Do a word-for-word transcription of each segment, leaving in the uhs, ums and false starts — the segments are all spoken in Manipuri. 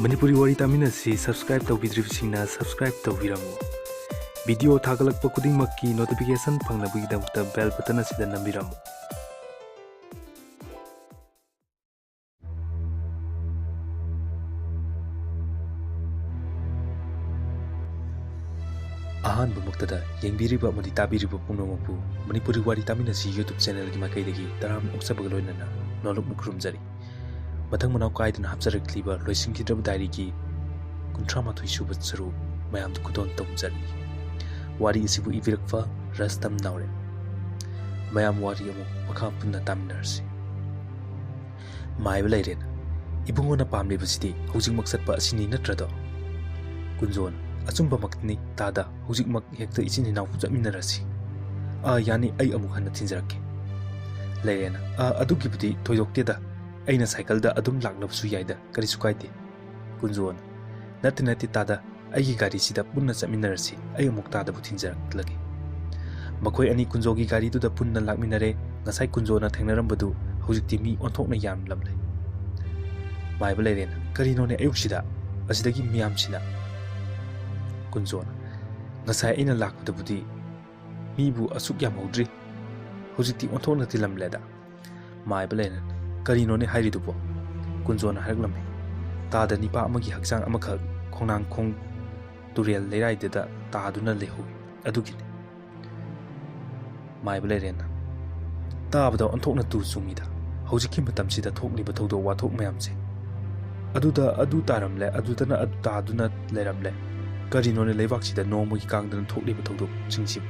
ꯃꯅꯤꯄꯨꯔꯤ ꯋꯥꯔꯤ ꯇꯥꯃꯤꯟꯅꯁꯤ subscribe ꯇꯧꯕꯤꯗ꯭ꯔꯤꯕꯁꯤꯡꯅ subscribe ꯇꯧꯕꯤꯔꯝꯃꯨ꯫ Video ꯊꯥꯒꯠꯂꯛꯄ ꯈꯨꯗꯤꯡꯃꯛꯀꯤ notification ꯐꯪꯅꯕꯒꯤꯗꯃꯛꯇ bell button ꯑꯁꯤꯗ ꯅꯝꯕꯤꯔꯝꯃꯨ꯫ ꯑꯍꯥꯟꯕꯃꯛꯇꯗ ꯌꯦꯡꯕꯤꯔꯤꯕ ꯑꯃꯗꯤ ꯇꯥꯕꯤꯔꯤꯕ ꯄꯨꯝꯅꯃꯛꯄꯨ ꯃꯅꯤꯄꯨꯔꯤ ꯋꯥꯔꯤ ꯇꯥꯃꯤꯟꯅꯁꯤ YouTube channelꯒꯤ ꯃꯥꯏꯀꯩꯗꯒꯤ ꯇꯔꯥꯝꯅ ꯑꯣꯛꯆꯕꯒ ꯂꯣꯏꯅꯅ ꯅꯣꯂꯨꯛꯅ ꯈꯨꯔꯨꯝꯖꯔꯤ꯫ ꯃꯊꯪ ꯃꯅꯥꯎ ꯀꯥꯏꯗꯅ ꯍꯥꯞꯆꯔꯛꯂꯤꯕ ꯂꯣꯏꯁꯤꯟꯈꯤꯗ꯭ꯔꯕ diaryꯒꯤ ꯀꯨꯟꯊ꯭ꯔꯥ ꯃꯥꯊꯣꯏ ꯁꯨꯕ ꯁꯔꯨꯛ ꯃꯌꯥꯝꯗ ꯈꯨꯗꯣꯜ ꯇꯧꯖꯔꯤ꯫ ꯋꯥꯔꯤ ꯑꯁꯤꯕꯨ ꯏꯕꯤꯔꯛꯄ ꯔꯁꯇꯝ ꯅꯥꯎꯔꯦꯝ꯫ ꯃꯌꯥꯝ ꯋꯥꯔꯤ ꯑꯃꯨꯛ ꯃꯈꯥ ꯄꯨꯟꯅ ꯇꯥꯃꯤꯟꯅꯔꯁꯤ꯫ ꯃꯥꯏꯕ ꯂꯩꯔꯦꯟ, ꯏꯕꯨꯡꯉꯣꯅ ꯄꯥꯝꯂꯤꯕꯁꯤꯗꯤ ꯍꯧꯖꯤꯛꯃꯛ ꯆꯠꯄ ꯑꯁꯤꯅꯤ ꯅꯠꯇ꯭ꯔꯗꯣ? ꯀꯨꯟꯖꯣꯟ, ꯑꯆꯨꯝꯕꯃꯛꯅꯤ ꯇꯥꯗ, ꯍꯧꯖꯤꯛꯃꯛ ꯍꯦꯛꯇ ꯏꯆꯤꯟ ꯏꯅꯥꯎ ꯆꯠꯃꯤꯟꯅꯔꯁꯤ꯫ ꯑꯥ, ꯌꯥꯅꯤ, ꯑꯩ ꯑꯃꯨꯛ ꯍꯟꯅ ꯊꯤꯟꯖꯔꯛꯀꯦ꯫ ꯂꯩꯔꯦꯟ, ꯑꯥ, ꯑꯗꯨꯒꯤꯕꯨꯗꯤ ꯊꯣꯏꯗꯣꯛꯇꯦꯗ, ꯑꯩꯅ ꯁꯥꯏꯀꯜꯗ ꯑꯗꯨꯝ ꯂꯥꯛꯂꯕꯁꯨ ꯌꯥꯏꯗ, ꯀꯔꯤꯁꯨ ꯀꯥꯏꯗꯦ꯫ ꯀꯨꯟꯖꯣꯟ, ꯅꯠꯇꯦ ꯅꯠꯇꯦ ꯇꯥꯗ, ꯑꯩꯒꯤ ꯒꯥꯔꯤꯁꯤꯗ ꯄꯨꯟꯅ ꯆꯠꯃꯤꯟꯅꯔꯁꯤ, ꯑꯩ ꯑꯃꯨꯛ ꯇꯥꯗꯕꯨ ꯊꯤꯟꯖꯔꯛꯂꯒꯦ꯫ ꯃꯈꯣꯏ ꯑꯅꯤ ꯀꯨꯟꯖꯣꯒꯤ ꯒꯥꯔꯤꯗꯨꯗ ꯄꯨꯟꯅ ꯂꯥꯛꯃꯤꯟꯅꯔꯦ꯫ ꯉꯁꯥꯏ ꯀꯨꯟꯖꯣꯅ ꯊꯦꯡꯅꯔꯝꯕꯗꯨ ꯍꯧꯖꯤꯛꯇꯤ ꯃꯤ ꯑꯣꯟꯊꯣꯛꯅ ꯌꯥꯝꯂꯝꯂꯦ꯫ ꯃꯥꯏꯕ ꯂꯩꯔꯦꯟ, ꯀꯔꯤꯅꯣꯅꯦ ꯑꯌꯨꯛꯁꯤꯗ ꯑꯁꯤꯗꯒꯤ ꯃꯤꯌꯥꯝꯁꯤꯅ? ꯀꯨꯟꯖꯣꯅ, ꯉꯁꯥꯏ ꯑꯩꯅ ꯂꯥꯛꯄꯗꯕꯨꯗꯤ ꯃꯤꯕꯨ ꯑꯁꯨꯛ ꯌꯥꯝꯍꯧꯗ꯭ꯔꯤ, ꯍꯧꯖꯤꯛꯇꯤ ꯑꯣꯟꯊꯣꯛꯅ ꯇꯤꯜꯂꯝꯂꯦꯗ꯫ ꯃꯥꯏꯕ ꯂꯩꯔꯦꯟ, ꯀꯔꯤꯅꯣꯅꯦ ꯍꯥꯏꯔꯤꯗꯨꯕꯣ? ꯀꯨꯟꯖꯣꯅ ꯍꯥꯏꯔꯛꯂꯝꯃꯤ, ꯇꯥꯗ ꯅꯤꯄꯥ ꯑꯃꯒꯤ ꯍꯛꯆꯥꯡ ꯑꯃꯈꯛ ꯈꯣꯡꯅꯥꯡꯈꯣꯡ ꯇꯨꯔꯦꯜ ꯂꯩꯔꯥꯏꯗꯨꯗ ꯇꯥꯗꯨꯅ ꯂꯩꯍꯧꯏ, ꯑꯗꯨꯒꯤꯅꯤ꯫ ꯃꯥꯏꯕ ꯂꯩꯔꯦꯟ, ꯇꯥꯕꯗ ꯑꯣꯟꯊꯣꯛꯅ ꯇꯨ ꯆꯨꯡꯉꯤꯗ, ꯍꯧꯖꯤꯛꯀꯤ ꯃꯇꯝꯁꯤꯗ ꯊꯣꯛꯂꯤꯕ ꯊꯧꯗꯣꯛ ꯋꯥꯊꯣꯛ ꯃꯌꯥꯝꯁꯦ꯫ ꯑꯗꯨꯗ ꯑꯗꯨ ꯇꯥꯔꯝꯂꯦ, ꯑꯗꯨꯗꯅ ꯑꯗꯨ ꯇꯥꯗꯨꯅ ꯂꯩꯔꯝꯂꯦ꯫ ꯀꯔꯤꯅꯣꯅꯦ ꯂꯩꯕꯥꯛꯁꯤꯗ ꯅꯣꯡꯃꯒꯤ ꯀꯥꯡꯗꯅ ꯊꯣꯛꯂꯤꯕ ꯊꯧꯗꯣꯛꯁꯤꯡꯁꯤꯕꯨ?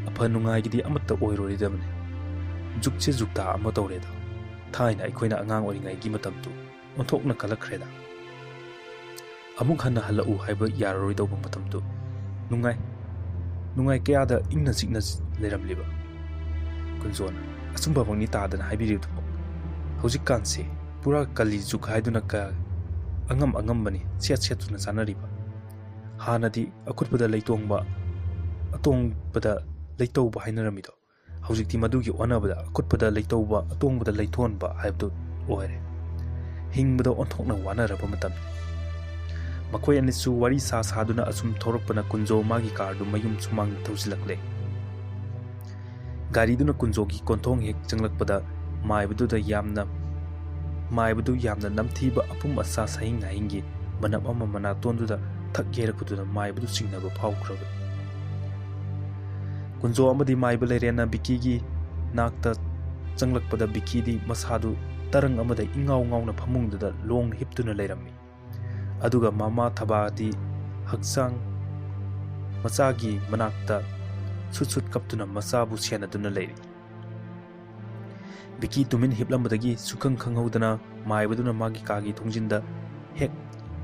ꯑꯐ ꯅꯨꯡꯉꯥꯏꯒꯤꯗꯤ ꯑꯃꯠꯇ ꯑꯣꯏꯔꯣꯏꯗꯕꯅꯤ꯫ ꯖꯨꯛꯁꯦ ꯖꯨꯛꯇꯥ ꯑꯃ ꯇꯧꯔꯦꯗ꯫ ꯊꯥꯏꯅ ꯑꯩꯈꯣꯏꯅ ꯑꯉꯥꯡ ꯑꯣꯏꯔꯤꯉꯩꯒꯤ ꯃꯇꯝꯗꯨ ꯑꯣꯟꯊꯣꯛꯅ ꯀꯜꯂꯛꯈ꯭ꯔꯦꯗ꯫ ꯑꯃꯨꯛ ꯍꯟꯅ ꯍꯜꯂꯛꯎ ꯍꯥꯏꯕ ꯌꯥꯔꯔꯣꯏꯗꯧꯕ ꯃꯇꯝꯗꯨ꯫ ꯅꯨꯡꯉꯥꯏ, ꯅꯨꯡꯉꯥꯏ ꯀꯌꯥꯗ ꯏꯪꯅ ꯆꯤꯛꯅ ꯂꯩꯔꯝꯂꯤꯕ꯫ ꯀꯨꯟꯖꯣꯅ, ꯑꯆꯨꯝꯕꯃꯛꯅꯤ ꯇꯥꯗꯅ ꯍꯥꯏꯕꯤꯔꯤꯗꯨꯕꯨ꯫ ꯍꯧꯖꯤꯛꯀꯥꯟꯁꯦ ꯄꯨꯔꯥ ꯀꯂꯤ ꯖꯨꯒ ꯍꯥꯏꯗꯨꯅ ꯀ-, ꯑꯉꯝ ꯑꯉꯝꯕꯅꯤ ꯁꯦꯠ ꯁꯦꯠꯇꯨꯅ ꯆꯥꯅꯔꯤꯕ꯫ ꯍꯥꯟꯅꯗꯤ ꯑꯈꯨꯠꯄꯗ ꯂꯩꯇꯣꯡꯕ, ꯑꯇꯣꯡꯕꯗ ꯂꯩꯇꯧꯕ ꯍꯥꯏꯅꯔꯝꯃꯤꯗꯣ꯫ ꯍꯧꯖꯤꯛꯇꯤ ꯃꯗꯨꯒꯤ ꯑꯣꯟꯅꯕꯗ ꯑꯈꯨꯠꯄꯗ ꯂꯩꯇꯧꯕ, ꯑꯇꯣꯡꯕꯗ ꯂꯩꯊꯣꯟꯕ ꯍꯥꯏꯕꯗꯨ ꯑꯣꯏꯔꯦ꯫ ꯍꯤꯡꯕꯗ ꯑꯣꯟꯊꯣꯛꯅ ꯋꯥꯅꯔꯕ ꯃꯇꯝꯅꯤ꯫ ꯃꯈꯣꯏ ꯑꯅꯤꯁꯨ ꯋꯥꯔꯤ ꯁꯥ ꯁꯥꯗꯨꯅ ꯑꯁꯨꯝ ꯊꯧꯔꯛꯄꯅ ꯀꯨꯟꯖꯣ ꯃꯥꯒꯤ ꯀꯥꯔꯗꯨ ꯃꯌꯨꯝ ꯁꯨꯃꯥꯡꯗ ꯊꯧꯖꯤꯜꯂꯛꯂꯦ꯫ ꯒꯥꯔꯤꯗꯨꯅ ꯀꯨꯟꯖꯣꯒꯤ ꯀꯣꯟꯊꯣꯡ ꯍꯦꯛ ꯆꯪꯂꯛꯄꯗ ꯃꯥꯏꯕꯗꯨꯗ ꯌꯥꯝꯅ, ꯃꯥꯏꯕꯗꯨ ꯌꯥꯝꯅ ꯅꯝꯊꯤꯕ ꯑꯄꯨꯝ ꯑꯁꯥ ꯁꯍꯤꯡ ꯅꯥꯍꯤꯡꯒꯤ ꯃꯅꯝ ꯑꯃ ꯃꯅꯥꯇꯣꯟꯗꯨꯗ ꯊꯛ ꯌꯩꯔꯛꯄꯗꯨꯅ ꯃꯥꯏꯕꯗꯨ ꯆꯤꯡꯅꯕ ꯐꯥꯎꯈ꯭ꯔꯕꯅꯤ꯫ ꯀꯨꯟꯖꯣ ꯑꯃꯗꯤ ꯃꯥꯏꯕ ꯂꯩꯔꯦꯟꯅ ꯕꯤꯀꯤꯒꯤ ꯅꯥꯛꯇ ꯆꯪꯂꯛꯄꯗ ꯕꯤꯀꯤꯗꯤ ꯃꯁꯥꯗꯨ ꯇꯔꯪ ꯑꯃꯗ ꯏꯉꯥꯎ ꯉꯥꯎꯅ ꯐꯃꯨꯡꯗꯨꯗ ꯂꯣꯡꯅ ꯍꯤꯞꯇꯨꯅ ꯂꯩꯔꯝꯃꯤ꯫ ꯑꯗꯨꯒ ꯃꯃꯥ ꯊꯕꯥꯗꯤ ꯍꯛꯆꯥꯡ ꯃꯆꯥꯒꯤ ꯃꯅꯥꯛꯇ ꯁꯨꯠ ꯁꯨꯠ ꯀꯞꯇꯨꯅ ꯃꯆꯥꯕꯨ ꯁꯦꯟꯅꯗꯨꯅ ꯂꯩꯔꯤ꯫ ꯕꯤꯀꯤ ꯇꯨꯃꯤꯟ ꯍꯤꯞꯂꯝꯕꯗꯒꯤ ꯁꯨꯈꯪ ꯈꯪꯍꯧꯗꯅ ꯃꯥꯏꯕꯗꯨꯅ ꯃꯥꯒꯤ ꯀꯥꯒꯤ ꯊꯣꯡꯖꯤꯟꯗ ꯍꯦꯛ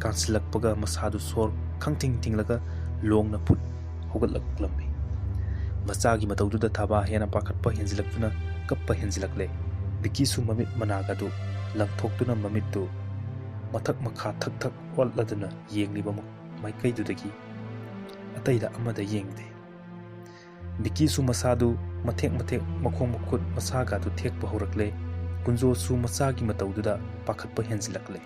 ꯀꯥꯟꯁꯤꯜꯂꯛꯄꯒ ꯃꯁꯥꯗꯨ ꯁꯣꯔ ꯈꯪꯊꯤꯡ ꯊꯤꯡꯂꯒ ꯂꯣꯡꯅ ꯐꯨꯠ ꯍꯧꯒꯠꯂꯛꯂꯝꯃꯤ꯫ ꯃꯆꯥꯒꯤ ꯃꯇꯧꯗꯨꯗ ꯊꯕꯥ ꯍꯦꯟꯅ ꯄꯥꯈꯠꯄ ꯍꯦꯟꯖꯤꯜꯂꯛꯇꯨꯅ ꯀꯞꯄ ꯍꯦꯟꯖꯤꯜꯂꯛꯂꯦ꯫ ꯕꯤꯀꯤꯁꯨ ꯃꯃꯤꯠ ꯃꯅꯥꯒꯗꯨ ꯂꯪꯊꯣꯛꯇꯨꯅ ꯃꯃꯤꯠꯇꯨ ꯃꯊꯛ ꯃꯈꯥ ꯊꯛ ꯊꯛ ꯑꯣꯠꯂꯗꯨꯅ ꯌꯦꯡꯂꯤꯕ ꯃꯥꯏꯀꯩꯗꯨꯗꯒꯤ ꯑꯇꯩꯗ ꯑꯃꯗ ꯌꯦꯡꯗꯦ꯫ ꯕꯤꯀꯤꯁꯨ ꯃꯁꯥꯗꯨ ꯃꯊꯦꯛ ꯃꯊꯦꯛ, ꯃꯈꯣꯡ ꯃꯈꯨꯠ ꯃꯁꯥꯒꯗꯨ ꯊꯦꯛꯄ ꯍꯧꯔꯛꯂꯦ꯫ ꯀꯨꯟꯖꯣꯁꯨ ꯃꯆꯥꯒꯤ ꯃꯇꯧꯗꯨꯗ ꯄꯥꯈꯠꯄ ꯍꯦꯟꯖꯤꯜꯂꯛꯂꯦ꯫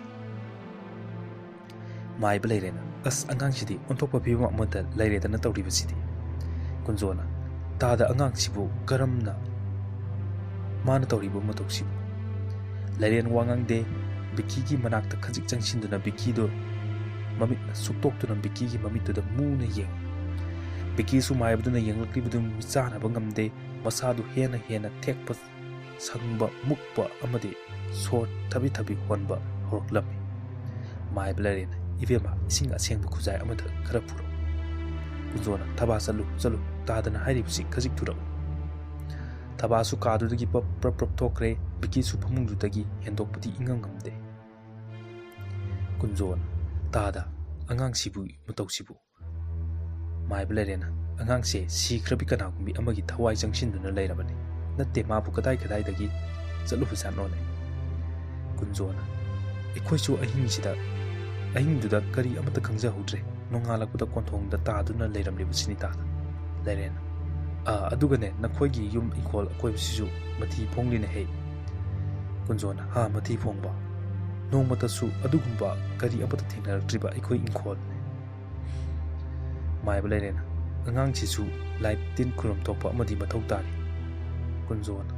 ꯃꯥꯏꯕ ꯂꯩꯔꯦꯅ, "ꯑꯁ, ꯑꯉꯥꯡꯁꯤꯗꯤ ꯑꯣꯟꯊꯣꯛꯄ ꯐꯤꯕꯝ ꯑꯃꯗ ꯂꯩꯔꯦꯗꯅ ꯇꯧꯔꯤꯕꯁꯤꯗꯤ꯫" ꯀꯨꯟꯖꯣꯅ, "ꯇꯥꯗ, ꯑꯉꯥꯡꯁꯤꯕꯨ ꯀꯔꯝꯅ ꯃꯥꯅ ꯇꯧꯔꯤꯕ ꯃꯇꯧꯁꯤꯕꯨ?" ꯂꯩꯔꯦꯟ ꯋꯥ ꯉꯥꯡꯗꯦ꯫ ꯕꯤꯀꯤꯒꯤ ꯃꯅꯥꯛꯇ ꯈꯖꯤꯛ ꯆꯪꯁꯤꯟꯗꯨꯅ ꯕꯤꯀꯤꯗꯨ ꯃꯃꯤꯠꯅ ꯁꯨꯛꯇꯣꯛꯇꯨꯅ ꯕꯤꯀꯤꯒꯤ ꯃꯃꯤꯠꯇꯨꯗ ꯃꯨꯅ ꯌꯦꯡꯏ꯫ ꯕꯤꯀꯤꯁꯨ ꯃꯥꯏꯕꯗꯨꯅ ꯌꯦꯡꯂꯛꯂꯤꯕꯗꯨ ꯃꯤꯆꯥꯅꯕ ꯉꯝꯗꯦ꯫ ꯃꯁꯥꯗꯨ ꯍꯦꯟꯅ ꯍꯦꯟꯅ ꯊꯦꯛꯄ, ꯁꯪꯕ, ꯃꯨꯛꯄ ꯑꯃꯗꯤ ꯁꯣꯔ ꯊꯕꯤ ꯊꯕꯤ ꯍꯣꯟꯕ ꯍꯧꯔꯛꯂꯝꯃꯤ꯫ ꯃꯥꯏꯕ ꯂꯩꯔꯦꯅ, "ꯏꯕꯦꯝꯃ, ꯏꯁꯤꯡ ꯑꯁꯦꯡꯕ ꯈꯨꯖꯥꯏ ꯑꯃꯗ ꯈꯔ ꯄꯨꯔꯛꯎ꯫" ꯀꯨꯟꯖꯣꯅ, "ꯊꯕꯥ, ꯆꯠꯂꯨ, ꯆꯠꯂꯨ, ꯇꯥꯗꯅ ꯍꯥꯏꯔꯤꯕꯁꯤ ꯈꯖꯤꯛ ꯊꯨꯔꯛꯎ꯫" ꯊꯕꯥꯁꯨ ꯀꯥꯗꯨꯗꯒꯤ ꯄ꯭ꯔꯞ ꯄ꯭ꯔꯞ ꯄ꯭ꯔꯞ ꯊꯣꯛꯈ꯭ꯔꯦ꯫ ꯕꯤꯀꯤꯁꯨ ꯐꯃꯨꯡꯗꯨꯗꯒꯤ ꯍꯦꯟꯗꯣꯛꯄꯗꯤ ꯏꯉꯝ ꯉꯝꯗꯦ꯫ ꯀꯨꯟꯖꯣꯅ, "ꯇꯥꯗ, ꯑꯉꯥꯡꯁꯤꯕꯨ ꯃꯇꯧꯁꯤꯕꯨ꯫" ꯃꯥꯏꯕ ꯂꯩꯔꯦꯅ, "ꯑꯉꯥꯡꯁꯦ ꯁꯤꯈ꯭ꯔꯕꯤ ꯀꯅꯥꯒꯨꯝꯕꯤ ꯑꯃꯒꯤ ꯊꯋꯥꯏ ꯆꯪꯁꯤꯟꯗꯨꯅ ꯂꯩꯔꯕꯅꯤ꯫ ꯅꯠꯇꯦ, ꯃꯥꯕꯨ ꯀꯗꯥꯏ ꯀꯗꯥꯏꯗꯒꯤ ꯆꯠꯂꯨꯕꯖꯥꯠꯅꯣꯅꯦ?" ꯀꯨꯟꯖꯣꯅ, "ꯑꯩꯈꯣꯏꯁꯨ ꯑꯍꯤꯡꯁꯤꯗ, ꯑꯍꯤꯡꯗꯨꯗ ꯀꯔꯤ ꯑꯃꯠꯇ ꯈꯪꯖꯍꯧꯗ꯭ꯔꯦ꯫ ꯅꯣꯡꯉꯥꯜꯂꯛꯄꯗ ꯀꯣꯟꯊꯣꯡꯗ ꯇꯥꯗꯨꯅ ꯂꯩꯔꯝꯂꯤꯕꯁꯤꯅꯤ ꯇꯥꯗ꯫" ꯂꯩꯔꯦꯅ, "ꯑꯥ, ꯑꯗꯨꯒꯅꯦ, ꯅꯈꯣꯏꯒꯤ ꯌꯨꯝ ꯏꯪꯈꯣꯜ ꯑꯀꯣꯏꯕꯁꯤꯁꯨ ꯃꯊꯤ ꯐꯣꯡꯂꯤꯅꯦ ꯍꯦ꯫" ꯀꯨꯟꯖꯣꯅ, "ꯍꯥ, ꯃꯊꯤ ꯐꯣꯡꯕ?" ꯅꯣꯡꯃꯇꯁꯨ ꯑꯗꯨꯒꯨꯝꯕ ꯀꯔꯤ ꯑꯃꯠꯇ ꯊꯦꯡꯅꯔꯛꯇ꯭ꯔꯤꯕ ꯑꯩꯈꯣꯏ ꯏꯪꯈꯣꯜꯅꯤ꯫ ꯃꯥꯏꯕ ꯂꯩꯔꯦꯟ, ꯑꯉꯥꯡꯁꯤꯁꯨ ꯂꯥꯏ ꯇꯤꯟ ꯈꯨꯔꯨꯝ ꯊꯣꯛꯄ ꯑꯃꯗꯤ ꯃꯊꯧ ꯇꯥꯔꯤ꯫ ꯀꯨꯟꯖꯣꯅ,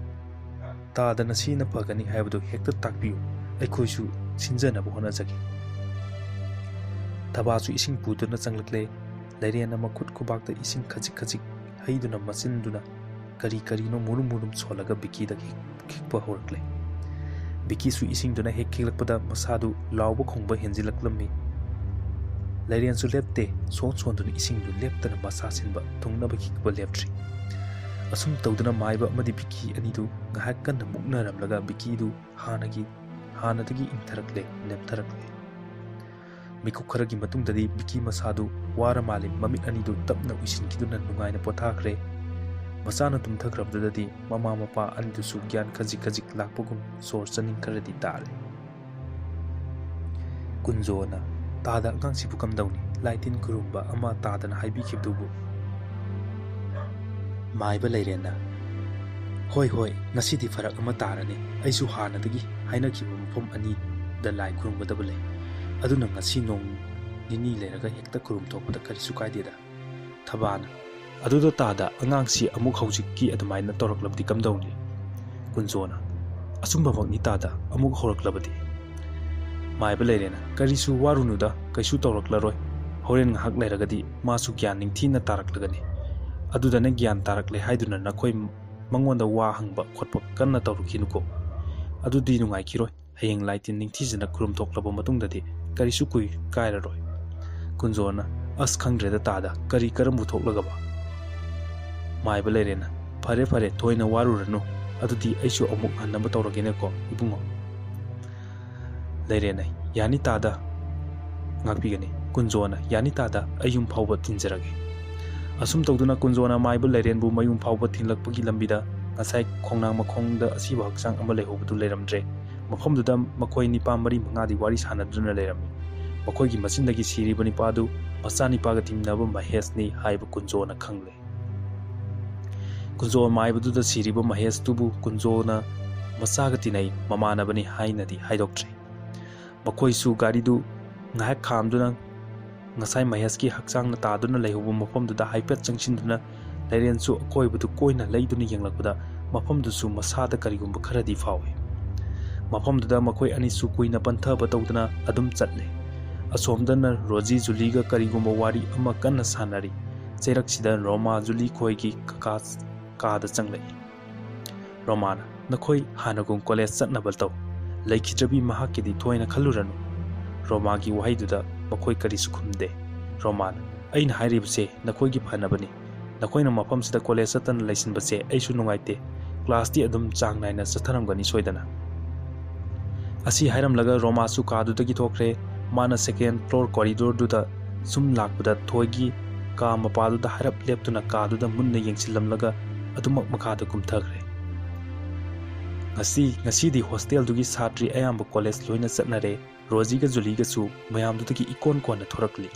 ꯇꯥꯗꯅ ꯁꯤꯅ ꯐꯒꯅꯤ ꯍꯥꯏꯕꯗꯨ ꯍꯦꯛꯇ ꯇꯥꯛꯄꯤꯌꯨ, ꯑꯩꯈꯣꯏꯁꯨ ꯁꯤꯟꯖꯅꯕ ꯍꯣꯠꯅꯖꯒꯦ꯫ ꯊꯕꯥꯁꯨ ꯏꯁꯤꯡ ꯄꯨꯗꯨꯅ ꯆꯪꯂꯛꯂꯦ꯫ ꯂꯩꯔꯦꯟꯅ ꯃꯈꯨꯠ ꯈꯨꯕꯥꯛꯇ ꯏꯁꯤꯡ ꯈꯖꯤꯛ ꯈꯖꯤꯛ ꯍꯩꯗꯨꯅ ꯃꯆꯤꯟꯗꯨꯅ ꯀꯔꯤ ꯀꯔꯤꯅꯣ ꯃꯨꯔꯨꯝ ꯃꯨꯔꯨꯝ ꯁꯣꯜꯂꯒ ꯕꯤꯀꯤꯗ ꯈꯤꯛ-, ꯈꯤꯛꯄ ꯍꯧꯔꯛꯂꯦ꯫ ꯕꯤꯀꯤꯁꯨ ꯏꯁꯤꯡꯗꯨꯅ ꯍꯦꯛ ꯈꯤꯛꯂꯛꯄꯗ ꯃꯁꯥꯗꯨ ꯂꯥꯎꯕ ꯈꯣꯡꯕ ꯍꯦꯟꯖꯤꯜꯂꯛꯂꯝꯃꯤ꯫ ꯂꯩꯔꯦꯟꯁꯨ ꯂꯦꯞꯇꯦ, ꯁꯣꯟ ꯁꯣꯟꯗꯨꯅ ꯏꯁꯤꯡꯗꯨ ꯂꯦꯞꯇꯅ ꯃꯁꯥ ꯁꯤꯟꯕ ꯊꯨꯡꯅꯕ ꯈꯤꯛꯄ ꯂꯦꯞꯇ꯭ꯔꯤ꯫ ꯑꯁꯨꯝ ꯇꯧꯗꯨꯅ ꯃꯥꯏꯕ ꯑꯃꯗꯤ ꯕꯤꯀꯤ ꯑꯅꯤꯗꯨ ꯉꯥꯏꯍꯥꯛ ꯀꯟꯅ ꯃꯨꯛꯅꯔꯝꯂꯒ ꯕꯤꯀꯤꯗꯨ ꯍꯥꯟꯅꯒꯤ, ꯍꯥꯟꯅꯗꯒꯤ ꯏꯪꯊꯔꯛꯂꯦ, ꯅꯦꯝꯊꯔꯛꯂꯦ꯫ ꯃꯤꯀꯨꯞ ꯈꯔꯒꯤ ꯃꯇꯨꯡꯗꯗꯤ ꯕꯤꯀꯤ ꯃꯁꯥꯗꯨ ꯋꯥꯔ ꯃꯥꯜꯂꯦ, ꯃꯃꯤꯠ ꯑꯅꯤꯗꯨ ꯇꯞꯅ ꯎꯏꯁꯤꯟꯈꯤꯗꯨꯅ ꯅꯨꯡꯉꯥꯏꯅ ꯄꯣꯊꯥꯈ꯭ꯔꯦ꯫ ꯃꯆꯥꯅ ꯇꯨꯝꯊꯈ꯭ꯔꯕꯗꯨꯗꯗꯤ ꯃꯃꯥ ꯃꯄꯥ ꯑꯅꯤꯗꯨꯁꯨ ꯒ꯭ꯌꯥꯟ ꯈꯖꯤꯛ ꯈꯖꯤꯛ ꯂꯥꯛꯄꯒꯨꯝ ꯁꯣꯔ ꯆꯥꯅꯤꯡ ꯈꯔꯗꯤ ꯇꯥꯔꯦ꯫ ꯀꯨꯟꯖꯣꯅ, "ꯇꯥꯗ ꯑꯉꯥꯡꯁꯤꯕꯨ ꯀꯝꯗꯧꯅꯤ? ꯂꯥꯏ ꯇꯤꯟ ꯈꯨꯔꯨꯝꯕ ꯑꯃ ꯇꯥꯗꯅ ꯍꯥꯏꯕꯤꯈꯤꯕꯗꯨꯕꯨ?" ꯃꯥꯏꯕ ꯂꯩꯔꯦꯟꯅ, "ꯍꯣꯏ, ꯍꯣꯏ, ꯉꯁꯤꯗꯤ ꯐꯔꯛ ꯑꯃ ꯇꯥꯔꯅꯤ꯫ ꯑꯩꯁꯨ ꯍꯥꯟꯅꯗꯒꯤ ꯍꯥꯏꯅꯈꯤꯕ ꯃꯐꯝ ꯑꯅꯤꯗ ꯂꯥꯏ ꯈꯨꯔꯨꯝꯒꯗꯕ ꯂꯩ꯫ ꯑꯗꯨꯅ ꯉꯁꯤ ꯅꯣꯡ ꯅꯤꯅꯤ ꯂꯩꯔꯒ ꯍꯦꯛꯇ ꯈꯨꯔꯨꯝ ꯊꯣꯛꯄꯗ ꯀꯔꯤꯁꯨ ꯀꯥꯏꯗꯦꯗ꯫" ꯊꯕꯥꯅ, "ꯑꯗꯨꯗ ꯇꯥꯗ ꯑꯉꯥꯡꯁꯤ ꯑꯃꯨꯛ ꯍꯧꯖꯤꯛꯀꯤ ꯑꯗꯨꯃꯥꯏꯅ ꯇꯧꯔꯛꯂꯕꯗꯤ ꯀꯝꯗꯧꯅꯤ?" ꯀꯨꯟꯖꯣꯅ, "ꯑꯆꯨꯝꯕꯃꯛꯅꯤ ꯇꯥꯗ, ꯑꯃꯨꯛ ꯍꯧꯔꯛꯂꯕꯗꯤ꯫" ꯃꯥꯏꯕ ꯂꯩꯔꯦꯅ, "ꯀꯔꯤꯁꯨ ꯋꯥꯔꯨꯅꯨꯗ, ꯀꯩꯁꯨ ꯇꯧꯔꯛꯂꯔꯣꯏ꯫ ꯍꯣꯔꯦꯟ ꯉꯥꯏꯍꯥꯛ ꯂꯩꯔꯒꯗꯤ ꯃꯥꯁꯨ ꯒ꯭ꯌꯥꯟ ꯅꯤꯡꯊꯤꯅ ꯇꯥꯔꯛꯂꯒꯅꯤ꯫ ꯑꯗꯨꯗꯅ ꯒ꯭ꯌꯥꯟ ꯇꯥꯔꯛꯂꯦ ꯍꯥꯏꯗꯨꯅ ꯅꯈꯣꯏ ꯃꯉꯣꯟꯗ ꯋꯥ ꯍꯪꯕ ꯈꯣꯠꯄ ꯀꯟꯅ ꯇꯧꯔꯨꯈꯤꯅꯨꯀꯣ꯫ ꯑꯗꯨꯗꯤ ꯅꯨꯡꯉꯥꯏꯈꯤꯔꯣꯏ꯫ ꯍꯌꯦꯡ ꯂꯥꯏ ꯇꯤꯟ ꯅꯤꯡꯊꯤꯖꯅ ꯈꯨꯔꯨꯝ ꯊꯣꯛꯂꯕ ꯃꯇꯨꯡꯗꯗꯤ ꯀꯔꯤꯁꯨ ꯀꯨꯏ ꯀꯥꯏꯔꯔꯣꯏ꯫" ꯀꯨꯟꯖꯣꯅ, "ꯑꯁ, ꯈꯪꯗ꯭ꯔꯦꯗ ꯇꯥꯗ, ꯀꯔꯤ ꯀꯔꯝꯕ ꯊꯣꯛꯂꯒꯕ?" ꯃꯥꯏꯕ ꯂꯩꯔꯦꯅ, "ꯐꯔꯦ, ꯐꯔꯦ, ꯊꯣꯏꯅ ꯋꯥꯔꯨꯔꯅꯨ꯫ ꯑꯗꯨꯗꯤ ꯑꯩꯁꯨ ꯑꯃꯨꯛ ꯍꯟꯅꯕ ꯇꯧꯔꯒꯦꯅꯦꯀꯣ, ꯏꯕꯨꯡꯉꯣ꯫" ꯂꯩꯔꯦꯅ, "ꯌꯥꯅꯤ ꯇꯥꯗ, ꯉꯥꯛꯄꯤꯒꯅꯤ꯫" ꯀꯨꯟꯖꯣꯅ, "ꯌꯥꯅꯤ ꯇꯥꯗ, ꯑꯩ ꯌꯨꯝ ꯐꯥꯎꯕ ꯊꯤꯟꯖꯔꯒꯦ꯫" ꯑꯁꯨꯝ ꯇꯧꯗꯨꯅ ꯀꯨꯟꯖꯣꯅ ꯃꯥꯏꯕ ꯂꯩꯔꯦꯟꯕꯨ ꯃꯌꯨꯝ ꯐꯥꯎꯕ ꯊꯤꯟꯂꯛꯄꯒꯤ ꯂꯝꯕꯤꯗ ꯉꯁꯥꯏ ꯈꯣꯡꯅꯥꯡ ꯃꯈꯣꯡꯗ ꯑꯁꯤꯕ ꯍꯛꯆꯥꯡ ꯑꯃ ꯂꯩꯍꯧꯕꯗꯨ ꯂꯩꯔꯝꯗ꯭ꯔꯦ꯫ ꯃꯐꯝꯗꯨꯗ ꯃꯈꯣꯏ ꯅꯤꯄꯥ ꯃꯔꯤ ꯃꯉꯥꯗꯤ ꯋꯥꯔꯤ ꯁꯥꯟꯅꯗꯨꯅ ꯂꯩꯔꯝꯃꯤ꯫ ꯃꯈꯣꯏꯒꯤ ꯃꯆꯤꯟꯗꯒꯤ ꯁꯤꯔꯤꯕ ꯅꯤꯄꯥꯗꯨ ꯃꯆꯥꯅꯤꯄꯥꯒ ꯇꯤꯟꯅꯕ ꯃꯍꯦꯁꯅꯤ ꯍꯥꯏꯕ ꯀꯨꯟꯖꯣꯅ ꯈꯪꯂꯦ꯫ ꯀꯨꯟꯖꯣ ꯃꯥꯏꯕꯗꯨꯗ ꯁꯤꯔꯤꯕ ꯃꯍꯦꯁꯇꯨꯕꯨ ꯀꯨꯟꯖꯣꯅ ꯃꯆꯥꯒ ꯇꯤꯟꯅꯩ, ꯃꯃꯥꯟꯅꯕꯅꯤ ꯍꯥꯏꯅꯗꯤ ꯍꯥꯏꯗꯣꯛꯇ꯭ꯔꯤ꯫ ꯃꯈꯣꯏꯁꯨ ꯒꯥꯔꯤꯗꯨ ꯉꯥꯏꯍꯥꯛ ꯈꯥꯝꯗꯨꯅ ꯉꯁꯥꯏ ꯃꯍꯦꯁꯀꯤ ꯍꯛꯆꯥꯡꯅ ꯇꯥꯗꯨꯅ ꯂꯩꯍꯧꯕ ꯃꯐꯝꯗꯨꯗ ꯍꯥꯏꯐꯦꯠ ꯆꯪꯁꯤꯟꯗꯨꯅ ꯂꯩꯔꯦꯟꯁꯨ ꯑꯀꯣꯏꯕꯗꯨ ꯀꯣꯏꯅ ꯂꯩꯗꯨꯅ ꯌꯦꯡꯂꯛꯄꯗ ꯃꯐꯝꯗꯨꯁꯨ ꯃꯁꯥꯗ ꯀꯔꯤꯒꯨꯝꯕ ꯈꯔꯗꯤ ꯐꯥꯎꯏ꯫ ꯃꯐꯝꯗꯨꯗ ꯃꯈꯣꯏ ꯑꯅꯤꯁꯨ ꯀꯨꯏꯅ ꯄꯟꯊꯕ ꯇꯧꯗꯅ ꯑꯗꯨꯝ ꯆꯠꯂꯦ꯫ ꯑꯁꯣꯝꯗꯅ ꯔꯣꯖꯤ ꯖꯨꯂꯤꯒ ꯀꯔꯤꯒꯨꯝꯕ ꯋꯥꯔꯤ ꯑꯃ ꯀꯟꯅ ꯁꯥꯟꯅꯔꯤ꯫ ꯆꯩꯔꯛꯁꯤꯗ ꯔꯣꯃꯥ ꯖꯨꯂꯤ ꯈꯣꯏꯒꯤ ꯀꯀꯥ ꯀꯥꯗ ꯆꯪꯂꯛꯏ꯫ ꯔꯣꯃꯥꯅ, "ꯅꯈꯣꯏ ꯍꯥꯟꯅꯒꯨꯝ ꯀꯣꯂꯦꯖ ꯆꯠꯅꯕ ꯇꯧ꯫ ꯂꯩꯈꯤꯗ꯭ꯔꯕꯤ ꯃꯍꯥꯛꯀꯤꯗꯤ ꯊꯣꯏꯅ ꯈꯜꯂꯨꯔꯅꯨ꯫" ꯔꯣꯃꯥꯒꯤ ꯋꯥꯍꯩꯗꯨꯗ ꯃꯈꯣꯏ ꯀꯔꯤꯁꯨ ꯈꯨꯝꯗꯦ꯫ ꯔꯣꯃꯥꯅ, "ꯑꯩꯅ ꯍꯥꯏꯔꯤꯕꯁꯦ ꯅꯈꯣꯏꯒꯤ ꯐꯅꯕꯅꯤ꯫ ꯅꯈꯣꯏꯅ ꯃꯐꯝꯁꯤꯗ ꯀꯣꯂꯦꯖ ꯆꯠꯇꯅ ꯂꯩꯁꯤꯟꯕꯁꯦ ꯑꯩꯁꯨ ꯅꯨꯡꯉꯥꯏꯇꯦ꯫ ꯀ꯭ꯂꯥꯁꯇꯤ ꯑꯗꯨꯝ ꯆꯥꯡ ꯅꯥꯏꯅ ꯆꯠꯊꯔꯝꯒꯅꯤ ꯁꯣꯏꯗꯅ꯫" ꯑꯁꯤ ꯍꯥꯏꯔꯝꯂꯒ ꯔꯣꯃꯥꯁꯨ ꯀꯥꯗꯨꯗꯒꯤ ꯊꯣꯛꯈ꯭ꯔꯦ꯫ ꯃꯥꯅ ꯁꯦꯀꯦꯟ ꯐ꯭ꯂꯣꯔ ꯀꯣꯔꯤꯗꯣꯔꯗꯨꯗ ꯁꯨꯝ ꯂꯥꯛꯄꯗ ꯊꯣꯏꯒꯤ ꯀꯥ ꯃꯄꯥꯗꯨꯗ ꯍꯥꯏꯔꯞ ꯂꯦꯞꯇꯨꯅ ꯀꯥꯗꯨꯗ ꯃꯨꯟꯅ ꯌꯦꯡꯁꯤꯜꯂꯝꯂꯒ ꯑꯗꯨꯃꯛ ꯃꯈꯥꯗ ꯀꯨꯝꯊꯈ꯭ꯔꯦ꯫ ꯉꯁꯤ, ꯉꯁꯤꯗꯤ ꯍꯣꯁꯇꯦꯜꯗꯨꯒꯤ ꯁꯥꯇ꯭ꯔꯤ ꯑꯌꯥꯝꯕ ꯀꯣꯂꯦꯖ ꯂꯣꯏꯅ ꯆꯠꯅꯔꯦ꯫ ꯔꯣꯖꯤꯒ ꯖꯨꯂꯤꯒꯁꯨ ꯃꯌꯥꯝꯗꯨꯗꯒꯤ ꯏꯀꯣꯟ ꯀꯣꯟꯅ ꯊꯣꯔꯛꯂꯤ꯫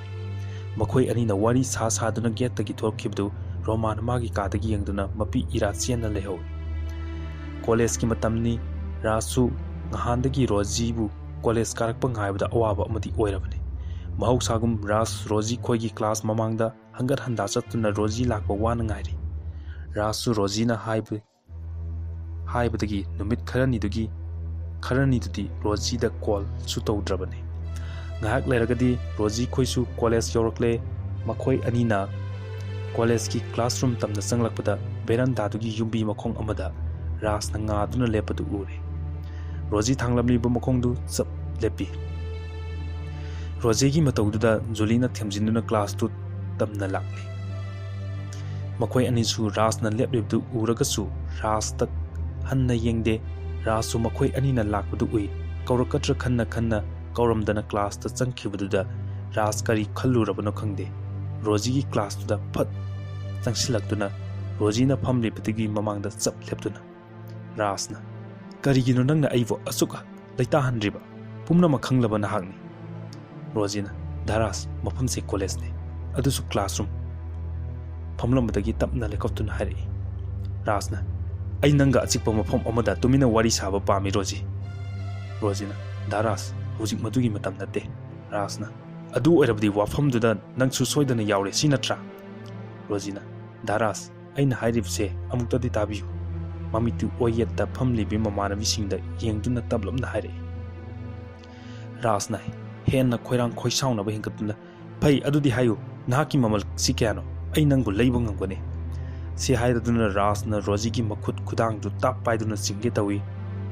ꯃꯈꯣꯏ ꯑꯅꯤꯅ ꯋꯥꯔꯤ ꯁꯥ ꯁꯥꯗꯨꯅ ꯒꯦꯠꯇꯒꯤ ꯊꯣꯔꯛꯈꯤꯕꯗꯨ ꯔꯣꯃꯥꯅ ꯃꯥꯒꯤ ꯀꯥꯗꯒꯤ ꯌꯦꯡꯗꯨꯅ ꯃꯄꯤ ꯏꯔꯥ ꯆꯦꯟꯅ ꯂꯩꯍꯧꯏ꯫ ꯀꯣꯂꯦꯖꯀꯤ ꯃꯇꯝꯅꯤ꯫ ꯔꯥꯖꯁꯨ ꯉꯍꯥꯟꯗꯒꯤ ꯔꯣꯖꯤꯕꯨ ꯀꯣꯂꯦꯖ ꯀꯥꯔꯛꯄ ꯉꯥꯏꯕꯗ ꯑꯋꯥꯕ ꯑꯃꯗꯤ ꯑꯣꯏꯔꯕꯅꯤ꯫ ꯃꯍꯧꯁꯥꯒꯨꯝ ꯔꯥꯖ ꯔꯣꯖꯤ ꯈꯣꯏꯒꯤ ꯀ꯭ꯂꯥꯁ ꯃꯃꯥꯡꯗ ꯍꯪꯒꯠ ꯍꯟꯗꯥ ꯆꯠꯇꯨꯅ ꯔꯣꯖꯤ ꯂꯥꯛꯄ ꯋꯥꯅ ꯉꯥꯏꯔꯤ꯫ ꯔꯥꯖꯁꯨ ꯔꯣꯖꯤꯅ ꯍꯥꯏꯕ, ꯍꯥꯏꯕꯗꯒꯤ ꯅꯨꯃꯤꯠ ꯈꯔꯅꯤꯗꯨꯒꯤ, ꯈꯔꯅꯤꯗꯨꯗꯤ ꯔꯣꯖꯤꯗ ꯀꯣꯜꯁꯨ ꯇꯧꯗ꯭ꯔꯕꯅꯤ꯫ ꯉꯥꯏꯍꯥꯛ ꯂꯩꯔꯒꯗꯤ ꯔꯣꯖꯤ ꯈꯣꯏꯁꯨ ꯀꯣꯂꯦꯖ ꯌꯧꯔꯛꯂꯦ꯫ ꯃꯈꯣꯏ ꯑꯅꯤꯅ ꯀꯣꯂꯦꯖꯀꯤ ꯀ꯭ꯂꯥꯁꯔꯨꯝ ꯇꯝꯅ ꯆꯪꯂꯛꯄꯗ ꯚꯦꯔꯟꯗꯥꯗꯨꯒꯤ ꯌꯨꯝꯕꯤ ꯃꯈꯣꯡ ꯑꯃꯗ ꯔꯥꯖꯅ ꯉꯥꯗꯨꯅ ꯂꯦꯞꯄꯗꯨ ꯎꯔꯦ꯫ ꯔꯣꯖꯤ ꯊꯥꯡꯂꯝꯂꯤꯕ ꯃꯈꯣꯡꯗꯨ ꯆꯞ ꯂꯦꯞꯄꯤ꯫ ꯔꯣꯖꯤꯒꯤ ꯃꯇꯧꯗꯨꯗ ꯖꯨꯂꯤꯅ ꯊꯦꯝꯖꯤꯟꯗꯨꯅ ꯀ꯭ꯂꯥꯁꯇꯨ ꯇꯝꯅ ꯂꯥꯛꯂꯤ꯫ ꯃꯈꯣꯏ ꯑꯅꯤꯁꯨ ꯔꯥꯖꯅ ꯂꯦꯞꯂꯤꯕꯗꯨ ꯎꯔꯒꯁꯨ ꯔꯥꯖꯇ ꯍꯟꯅ ꯌꯦꯡꯗꯦ꯫ ꯔꯥꯖꯁꯨ ꯃꯈꯣꯏ ꯑꯅꯤꯅ ꯂꯥꯛꯄꯗꯨ ꯎꯏ꯫ ꯀꯧꯔꯛꯀꯗ꯭ꯔꯥ ꯈꯟꯅ ꯈꯟꯅ ꯀꯧꯔꯝꯗꯅ ꯀ꯭ꯂꯥꯁꯇ ꯆꯪꯈꯤꯕꯗꯨꯗ ꯔꯥꯖ ꯀꯔꯤ ꯈꯜꯂꯨꯔꯕꯅꯣ ꯈꯪꯗꯦ꯫ ꯔꯣꯖꯤꯒꯤ ꯀ꯭ꯂꯥꯁꯇꯨꯗ ꯐꯠ ꯆꯪꯁꯤꯜꯂꯛꯇꯨꯅ ꯔꯣꯖꯤꯅ ꯐꯝꯂꯤꯕꯗꯨꯒꯤ ꯃꯃꯥꯡꯗ ꯆꯞ ꯂꯦꯞꯇꯨꯅ ꯔꯥꯖꯅ, "ꯀꯔꯤꯒꯤꯅꯣ ꯅꯪꯅ ꯑꯩꯕꯨ ꯑꯁꯨꯛ ꯂꯩꯇꯥꯍꯟꯗ꯭ꯔꯤꯕ? ꯄꯨꯝꯅꯃꯛ ꯈꯪꯂꯕ ꯅꯍꯥꯛꯅꯤ꯫" ꯔꯣꯖꯤꯅ, "ꯙꯥꯔꯥꯖ, ꯃꯐꯝꯁꯦ ꯀꯣꯂꯦꯖꯅꯤ, ꯑꯗꯨꯁꯨ ꯀ꯭ꯂꯥꯁꯔꯨꯝ꯫" ꯐꯝꯂꯝꯕꯗꯒꯤ ꯇꯞꯅ ꯂꯦꯞꯈꯠꯇꯨꯅ ꯍꯥꯏꯔꯛꯏ꯫ ꯔꯥꯖꯅ, "ꯑꯩ ꯅꯪꯒ ꯑꯆꯤꯛꯄ ꯃꯐꯝ ꯑꯃꯗ ꯇꯨꯃꯤꯟꯅ ꯋꯥꯔꯤ ꯁꯥꯕ ꯄꯥꯝꯃꯤ, ꯔꯣꯖꯤ꯫" ꯔꯣꯖꯤꯅ, "ꯙꯥꯔꯥꯖ, ꯍꯧꯖꯤꯛ ꯃꯗꯨꯒꯤ ꯃꯇꯝ ꯅꯠꯇꯦ꯫ ꯔꯥꯖꯅ, "ꯑꯗꯨ ꯑꯣꯏꯔꯕꯗꯤ ꯋꯥꯐꯝꯗꯨꯗ ꯅꯪꯁꯨ ꯁꯣꯏꯗꯅ ꯌꯥꯎꯔꯦ, ꯁꯤ ꯅꯠꯇ꯭ꯔꯥ?" ꯔꯣꯖꯤꯅ, "ꯗꯥ ꯔꯥꯖ, ꯑꯩꯅ ꯍꯥꯏꯔꯤꯕꯁꯦ ꯑꯃꯨꯛꯇꯗꯤ ꯇꯥꯕꯤꯌꯨ꯫" ꯃꯃꯤꯠꯇꯨ ꯑꯣꯏꯌꯦꯠꯇ ꯐꯝꯂꯤꯕꯤ ꯃꯃꯥꯟꯅꯕꯤꯁꯤꯡꯗ ꯌꯦꯡꯗꯨꯅ ꯇꯞꯂꯞꯅ ꯍꯥꯏꯔꯛꯏ꯫ ꯔꯥꯖꯅ ꯍꯦꯟꯅ ꯈꯣꯏꯔꯥꯡ ꯈꯣꯏꯁꯥꯎꯅꯕ ꯍꯦꯟꯒꯠꯇꯨꯅ, "ꯐꯩ, ꯑꯗꯨꯗꯤ ꯍꯥꯏꯌꯨ, ꯅꯍꯥꯛꯀꯤ ꯃꯃꯜ ꯁꯤ ꯀꯌꯥꯅꯣ? ꯑꯩ ꯅꯪꯕꯨ ꯂꯩꯕ ꯉꯝꯒꯅꯤ꯫" ꯁꯤ ꯍꯥꯏꯔꯗꯨꯅ ꯔꯥꯖꯅ ꯔꯣꯖꯤꯒꯤ ꯃꯈꯨꯠ ꯈꯨꯗꯥꯡꯗꯨ ꯇꯥꯞ ꯄꯥꯏꯗꯨꯅ ꯆꯤꯡꯒꯦ ꯇꯧꯏ꯫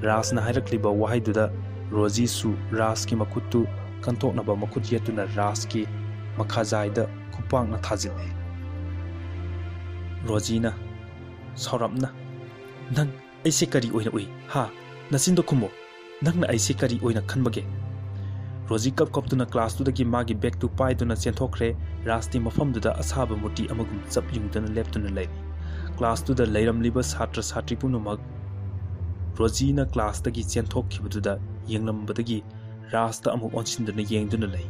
ꯔꯥꯖꯅ ꯍꯥꯏꯔꯛꯂꯤꯕ ꯋꯥꯍꯩꯗꯨꯗ ꯔꯣꯖꯤꯁꯨ ꯔꯥꯖꯀꯤ ꯃꯈꯨꯠꯇꯨ ꯀꯟꯊꯣꯛꯅꯕ ꯃꯈꯨꯠ ꯌꯦꯠꯇꯨꯅ ꯔꯥꯖꯀꯤ ꯃꯈꯥꯖꯥꯏꯗ ꯈꯨꯄꯥꯛꯅ ꯊꯥꯖꯤꯜꯂꯦ꯫ ꯔꯣꯖꯤꯅ ꯁꯥꯎꯔꯞꯅ, "ꯅꯪ ꯑꯩꯁꯦ ꯀꯔꯤ ꯑꯣꯏꯅ ꯎꯏ? ꯍꯥ? ꯅꯆꯤꯟꯗꯣ ꯈꯨꯝꯃꯨ꯫ ꯅꯪꯅ ꯑꯩꯁꯦ ꯀꯔꯤ ꯑꯣꯏꯅ ꯈꯟꯕꯒꯦ?" ꯔꯣꯖꯤ ꯀꯞ ꯀꯞꯇꯨꯅ ꯀ꯭ꯂꯥꯁꯇꯨꯗꯒꯤ ꯃꯥꯒꯤ ꯕꯦꯒꯇꯨ ꯄꯥꯏꯗꯨꯅ ꯆꯦꯟꯊꯣꯛꯈ꯭ꯔꯦ꯫ ꯔꯥꯖꯇꯤ ꯃꯐꯝꯗꯨꯗ ꯑꯁꯥꯕ ꯃꯨꯔꯇꯤ ꯑꯃꯒꯨꯝ ꯆꯞ ꯌꯨꯡꯗꯨꯅ ꯂꯦꯞꯇꯨꯅ ꯂꯩꯔꯤ꯫ ꯀ꯭ꯂꯥꯁꯇꯨꯗ ꯂꯩꯔꯝꯂꯤꯕ ꯁꯥꯇ꯭ꯔ ꯁꯥꯇ꯭ꯔꯤ ꯄꯨꯝꯅꯃꯛ ꯔꯣꯖꯤꯅ ꯀ꯭ꯂꯥꯁꯇꯒꯤ ꯆꯦꯟꯊꯣꯛꯈꯤꯕꯗꯨꯗ ꯌꯦꯡꯂꯝꯕꯗꯒꯤ ꯔꯥꯖꯇ ꯑꯃꯨꯛ ꯑꯣꯟꯁꯤꯟꯗꯨꯅ ꯌꯦꯡꯗꯨꯅ ꯂꯩ꯫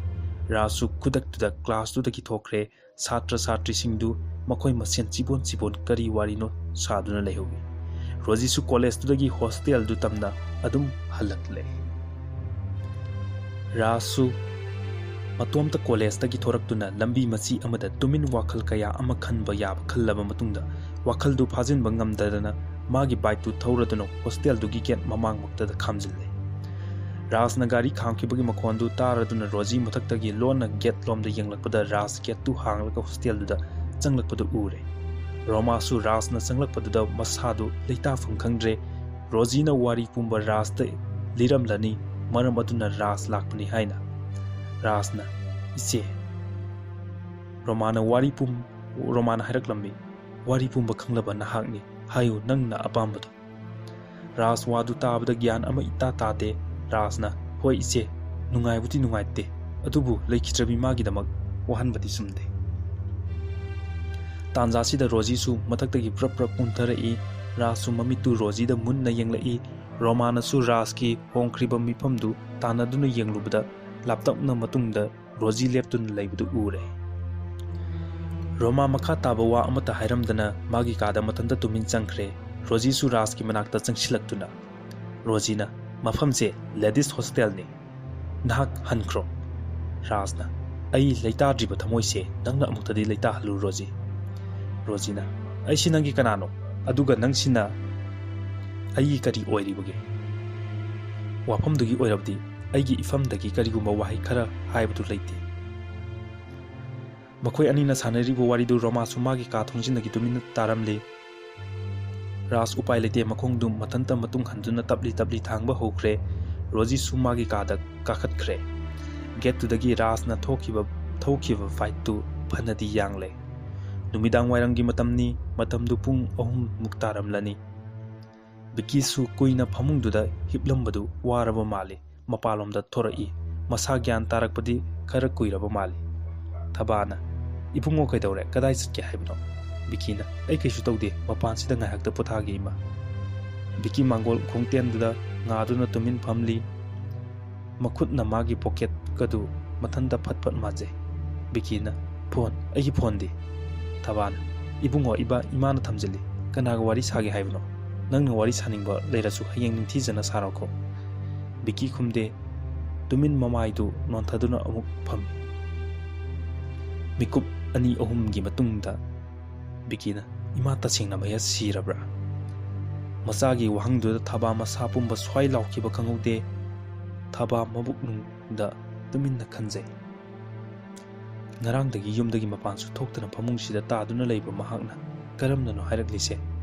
ꯔꯥꯖꯁꯨ ꯈꯨꯗꯛꯇꯨꯗ ꯀ꯭ꯂꯥꯁꯇꯨꯗꯒꯤ ꯊꯣꯛꯈ꯭ꯔꯦ꯫ ꯁꯥꯇ꯭ꯔ ꯁꯥꯇ꯭ꯔꯤꯁꯤꯡꯗꯨ ꯃꯈꯣꯏ ꯃꯁꯦꯟ ꯆꯤꯕꯣꯟ ꯆꯤꯕꯣꯟ ꯀꯔꯤ ꯋꯥꯔꯤꯅꯣ ꯁꯥꯗꯨꯅ ꯂꯩꯍꯧꯏ꯫ ꯔꯣꯖꯤꯁꯨ ꯀꯣꯂꯦꯖꯇꯨꯗꯒꯤ ꯍꯣꯁꯇꯦꯜꯗꯨ ꯇꯝꯅ ꯑꯗꯨꯝ ꯍꯜꯂꯛꯂꯦ꯫ ꯔꯥꯖꯁꯨ ꯃꯇꯣꯝꯇ ꯀꯣꯂꯦꯖꯇꯒꯤ ꯊꯣꯔꯛꯇꯨꯅ ꯂꯝꯕꯤ ꯃꯆꯤ ꯑꯃꯗ ꯇꯨꯃꯤꯟ ꯋꯥꯈꯜ ꯀꯌꯥ ꯑꯃ ꯈꯟꯕ ꯌꯥꯕ ꯈꯜꯂꯕ ꯃꯇꯨꯡꯗ, ꯋꯥꯈꯜꯗꯨ ꯐꯥꯖꯤꯟꯕ ꯉꯝꯗꯗꯅ ꯃꯥꯒꯤ ꯕꯥꯏꯛꯇꯨ ꯊꯧꯔꯗꯨꯅ ꯍꯣꯁꯇꯦꯜꯗꯨꯒꯤ ꯒꯦꯠ ꯃꯃꯥꯡꯃꯛꯇꯗ ꯈꯥꯝꯖꯤꯜꯂꯦ꯫ ꯔꯥꯖꯅ ꯒꯥꯔꯤ ꯈꯥꯝꯈꯤꯕꯒꯤ ꯃꯈꯣꯟꯗꯨ ꯇꯥꯔꯗꯨꯅ ꯔꯣꯖꯤ ꯃꯊꯛꯇꯒꯤ ꯂꯣꯟꯅ ꯒꯦꯠ ꯂꯣꯝꯗ ꯌꯦꯡꯂꯛꯄꯗ ꯔꯥꯖ ꯒꯦꯠꯇꯨ ꯍꯥꯡꯂꯒ ꯍꯣꯁꯇꯦꯜꯗꯨꯗ ꯆꯪꯂꯛꯄꯗꯨ ꯎꯔꯦ꯫ ꯔꯣꯃꯥꯁꯨ ꯔꯥꯖꯅ ꯆꯪꯂꯛꯄꯗꯨꯗ ꯃꯁꯥꯗꯨ ꯂꯩꯇꯥꯐꯝ ꯈꯪꯗ꯭ꯔꯦ꯫ ꯔꯣꯖꯤꯅ ꯋꯥꯔꯤ ꯄꯨꯝꯕ ꯔꯥꯖꯇ ꯂꯤꯔꯝꯂꯅꯤ, ꯃꯔꯝ ꯑꯗꯨꯅ ꯔꯥꯖ ꯂꯥꯛꯄꯅꯤ ꯍꯥꯏꯅ꯫ ꯔꯥꯖꯅ, "ꯏꯆꯦ, ꯔꯣꯃꯥꯅ ꯋꯥꯔꯤ ꯄꯨꯝ-, ꯔꯣꯃꯥꯅ ꯍꯥꯏꯔꯛꯂꯝꯃꯤ, ꯋꯥꯔꯤ ꯄꯨꯝꯕ ꯈꯪꯂꯕ ꯅꯍꯥꯛꯅꯤ, ꯍꯥꯏꯌꯨ ꯅꯪꯅ ꯑꯄꯥꯝꯕꯗꯨ꯫" ꯔꯥꯖ ꯋꯥꯗꯨ ꯇꯥꯕꯗ ꯒ꯭ꯌꯥꯟ ꯑꯃ ꯏꯇꯥ ꯇꯥꯗꯦ꯫ ꯔꯥꯖꯅ, "ꯍꯣꯏ ꯏꯆꯦ, ꯅꯨꯡꯉꯥꯏꯕꯨꯗꯤ ꯅꯨꯡꯉꯥꯏꯇꯦ, ꯑꯗꯨꯕꯨ ꯂꯩꯈꯤꯗ꯭ꯔꯕꯤ ꯃꯥꯒꯤꯗꯃꯛ ꯋꯥꯍꯟꯕꯗꯤ ꯆꯨꯝꯗꯦ꯫" ꯇꯥꯟꯖꯥꯁꯤꯗ ꯔꯣꯖꯤꯁꯨ ꯃꯊꯛꯇꯒꯤ ꯕ꯭ꯔꯞ ꯕ꯭ꯔꯞ ꯀꯨꯝꯊꯔꯛꯏ꯫ ꯔꯥꯖꯁꯨ ꯃꯃꯤꯠꯇꯨ ꯔꯣꯖꯤꯗ ꯃꯨꯟꯅ ꯌꯦꯡꯂꯛꯏ꯫ ꯔꯣꯃꯥꯅꯁꯨ ꯔꯥꯖꯀꯤ ꯍꯣꯡꯈ꯭ꯔꯤꯕ ꯃꯤꯐꯝꯗꯨ ꯇꯥꯟꯅꯗꯨꯅ ꯌꯦꯡꯂꯨꯕꯗ ꯂꯥꯞꯇꯛꯅ ꯃꯇꯨꯡꯗ ꯔꯣꯖꯤ ꯂꯦꯞꯇꯨꯅ ꯂꯩꯕꯗꯨ ꯎꯔꯦ꯫ ꯔꯣꯃꯥ ꯃꯈꯥ ꯇꯥꯕ ꯋꯥ ꯑꯃꯠꯇ ꯍꯥꯏꯔꯝꯗꯅ ꯃꯥꯒꯤ ꯀꯥꯗ ꯃꯊꯟꯇ ꯇꯨꯃꯤꯟ ꯆꯪꯈ꯭ꯔꯦ꯫ ꯔꯣꯖꯤꯁꯨ ꯔꯥꯖꯀꯤ ꯃꯅꯥꯛꯇ ꯆꯪꯁꯤꯜꯂꯛꯇꯨꯅ, ꯔꯣꯖꯤꯅ, "ꯃꯐꯝꯁꯦ ꯂꯦꯗꯤꯁ ꯍꯣꯁꯇꯦꯜꯅꯤ꯫ "ꯅꯍꯥꯛ ꯍꯟꯈ꯭ꯔꯣ꯫" ꯔꯥꯖꯅ, "ꯑꯩ ꯂꯩꯇꯥꯗ꯭ꯔꯤꯕ ꯊꯃꯣꯏꯁꯦ ꯅꯪꯅ ꯑꯃꯨꯛꯇꯗꯤ ꯂꯩꯇꯥꯍꯜꯂꯨ, ꯔꯣꯖꯤ꯫" ꯔꯣꯖꯤꯅ, "ꯑꯩꯁꯤ ꯅꯪꯒꯤ ꯀꯅꯥꯅꯣ? ꯑꯗꯨꯒ ꯅꯪꯁꯤꯅ ꯑꯩꯒꯤ ꯀꯔꯤ ꯑꯣꯏꯔꯤꯕꯒꯦ? ꯋꯥꯐꯝꯗꯨꯒꯤ ꯑꯣꯏꯔꯕꯗꯤ ꯑꯩꯒꯤ ꯏꯐꯝꯗꯒꯤ ꯀꯔꯤꯒꯨꯝꯕ ꯋꯥꯍꯩ ꯈꯔ ꯍꯥꯏꯕꯗꯨ ꯂꯩꯇꯦ꯫" ꯃꯈꯣꯏ ꯑꯅꯤꯅ ꯁꯥꯟꯅꯔꯤꯕ ꯋꯥꯔꯤꯗꯨ ꯔꯣꯃꯥꯁꯨ ꯃꯥꯒꯤ ꯀꯥ ꯊꯣꯡꯖꯤꯟꯗꯒꯤ ꯇꯨꯃꯤꯟꯅ ꯇꯥꯔꯝꯂꯤ꯫ ꯔꯥꯖ ꯎꯄꯥꯏ ꯂꯩꯇꯦ ꯃꯈꯣꯡꯗꯨ ꯃꯊꯟꯇ ꯃꯇꯨꯡ ꯍꯟꯗꯨꯅ ꯇꯞꯂꯤ ꯇꯞꯂꯤ ꯊꯥꯡꯕ ꯍꯧꯈ꯭ꯔꯦ꯫ ꯔꯣꯖꯤꯁꯨ ꯃꯥꯒꯤ ꯀꯥꯗ ꯀꯥꯈꯠꯈ꯭ꯔꯦ꯫ ꯒꯦꯠꯇꯨꯗꯒꯤ ꯔꯥꯖꯅ ꯊꯣꯛꯈꯤꯕ, ꯊꯧꯈꯤꯕ ꯐꯥꯏꯠꯇꯨ ꯐꯅꯗꯤ ꯌꯥꯡꯂꯦ꯫ ꯅꯨꯃꯤꯗꯥꯡ ꯋꯥꯏꯔꯝꯒꯤ ꯃꯇꯝꯅꯤ, ꯃꯇꯝꯗꯨ ꯄꯨꯡ ꯑꯍꯨꯝ ꯃꯨꯛ ꯇꯥꯔꯝꯂꯅꯤ꯫ ꯕꯤꯀꯤꯁꯨ ꯀꯨꯏꯅ ꯐꯃꯨꯡꯗꯨꯗ ꯍꯤꯞꯂꯝꯕꯗꯨ ꯋꯥꯔꯕ ꯃꯥꯜꯂꯤ꯫ ꯃꯄꯥꯟꯂꯣꯝꯗ ꯊꯣꯔꯛꯏ꯫ ꯃꯁꯥ ꯒ꯭ꯌꯥꯟ ꯇꯥꯔꯛꯄꯗꯤ ꯈꯔ ꯀꯨꯏꯔꯕ ꯃꯥꯜꯂꯤ꯫ ꯊꯕꯥꯅ, "ꯏꯕꯨꯡꯉꯣ ꯀꯩꯗꯧꯔꯦ? ꯀꯗꯥꯏ ꯆꯠꯀꯦ ꯍꯥꯏꯕꯅꯣ?" ꯕꯤꯀꯤꯅ, "ꯑꯩ ꯀꯩꯁꯨ ꯇꯧꯗꯦ, ꯃꯄꯥꯟꯁꯤꯗ ꯉꯥꯏꯍꯥꯛꯇ ꯄꯣꯊꯥꯒꯦ ꯏꯃꯥ꯫" ꯕꯤꯀꯤ ꯃꯥꯡꯒꯣꯜ ꯈꯣꯡꯇꯦꯟꯗꯨꯗ ꯉꯥꯗꯨꯅ ꯇꯨꯃꯤꯟ ꯐꯝꯂꯤ꯫ ꯃꯈꯨꯠꯅ ꯃꯥꯒꯤ ꯄꯣꯀꯦꯠꯀꯗꯨ ꯃꯊꯟꯇ ꯐꯠ ꯐꯠ ꯃꯥꯟꯖꯩ꯫ ꯕꯤꯀꯤꯅ, "ꯐꯣꯟ, ꯑꯩꯒꯤ ꯐꯣꯟꯗꯤ?" ꯊꯕꯥꯅ, "ꯏꯕꯨꯡꯉꯣ, ꯏꯕꯥ, ꯏꯃꯥꯅ ꯊꯝꯖꯤꯜꯂꯤ꯫ ꯀꯅꯥꯒ ꯋꯥꯔꯤ ꯁꯥꯒꯦ ꯍꯥꯏꯕꯅꯣ? ꯅꯪꯅ ꯋꯥꯔꯤ ꯁꯥꯅꯤꯡꯕ ꯂꯩꯔꯁꯨ ꯍꯌꯦꯡ ꯅꯤꯡꯊꯤꯖꯅ ꯁꯥꯔꯣꯀꯣ꯫" ꯕꯤꯀꯤ ꯈꯨꯝꯗꯦ꯫ ꯇꯨꯃꯤꯟ ꯃꯃꯥꯏꯗꯨ ꯅꯣꯟꯊꯗꯨꯅ ꯑꯃꯨꯛ ꯐꯝꯃꯤ꯫ ꯃꯤꯀꯨꯞ ꯑꯅꯤ ꯑꯍꯨꯝꯒꯤ ꯃꯇꯨꯡꯗ ꯕꯤꯀꯤꯅ, "ꯏꯃꯥ ꯇꯁꯦꯡꯅ ꯃꯌꯥ ꯁꯤꯔꯕ꯭ꯔꯥ?" ꯃꯆꯥꯒꯤ ꯋꯥꯍꯪꯗꯨꯗ ꯊꯕꯥ ꯃꯁꯥ ꯄꯨꯝꯕ ꯁ꯭ꯋꯥꯏ ꯂꯥꯎꯈꯤꯕ ꯈꯪꯍꯧꯗꯦ꯫ ꯊꯕꯥ ꯃꯕꯨꯛꯅꯨꯡꯗ ꯇꯨꯃꯤꯟꯅ ꯈꯟꯖꯩ꯫ ꯉꯔꯥꯡꯗꯒꯤ ꯌꯨꯝꯗꯒꯤ ꯃꯄꯥꯟꯁꯨ ꯊꯣꯛꯇꯅ ꯐꯃꯨꯡꯁꯤꯗ ꯇꯥꯗꯨꯅ ꯂꯩꯕ ꯃꯍꯥꯛꯅ ꯀꯔꯝꯅꯅꯣ ꯍꯥꯏꯔꯛꯂꯤꯁꯦ?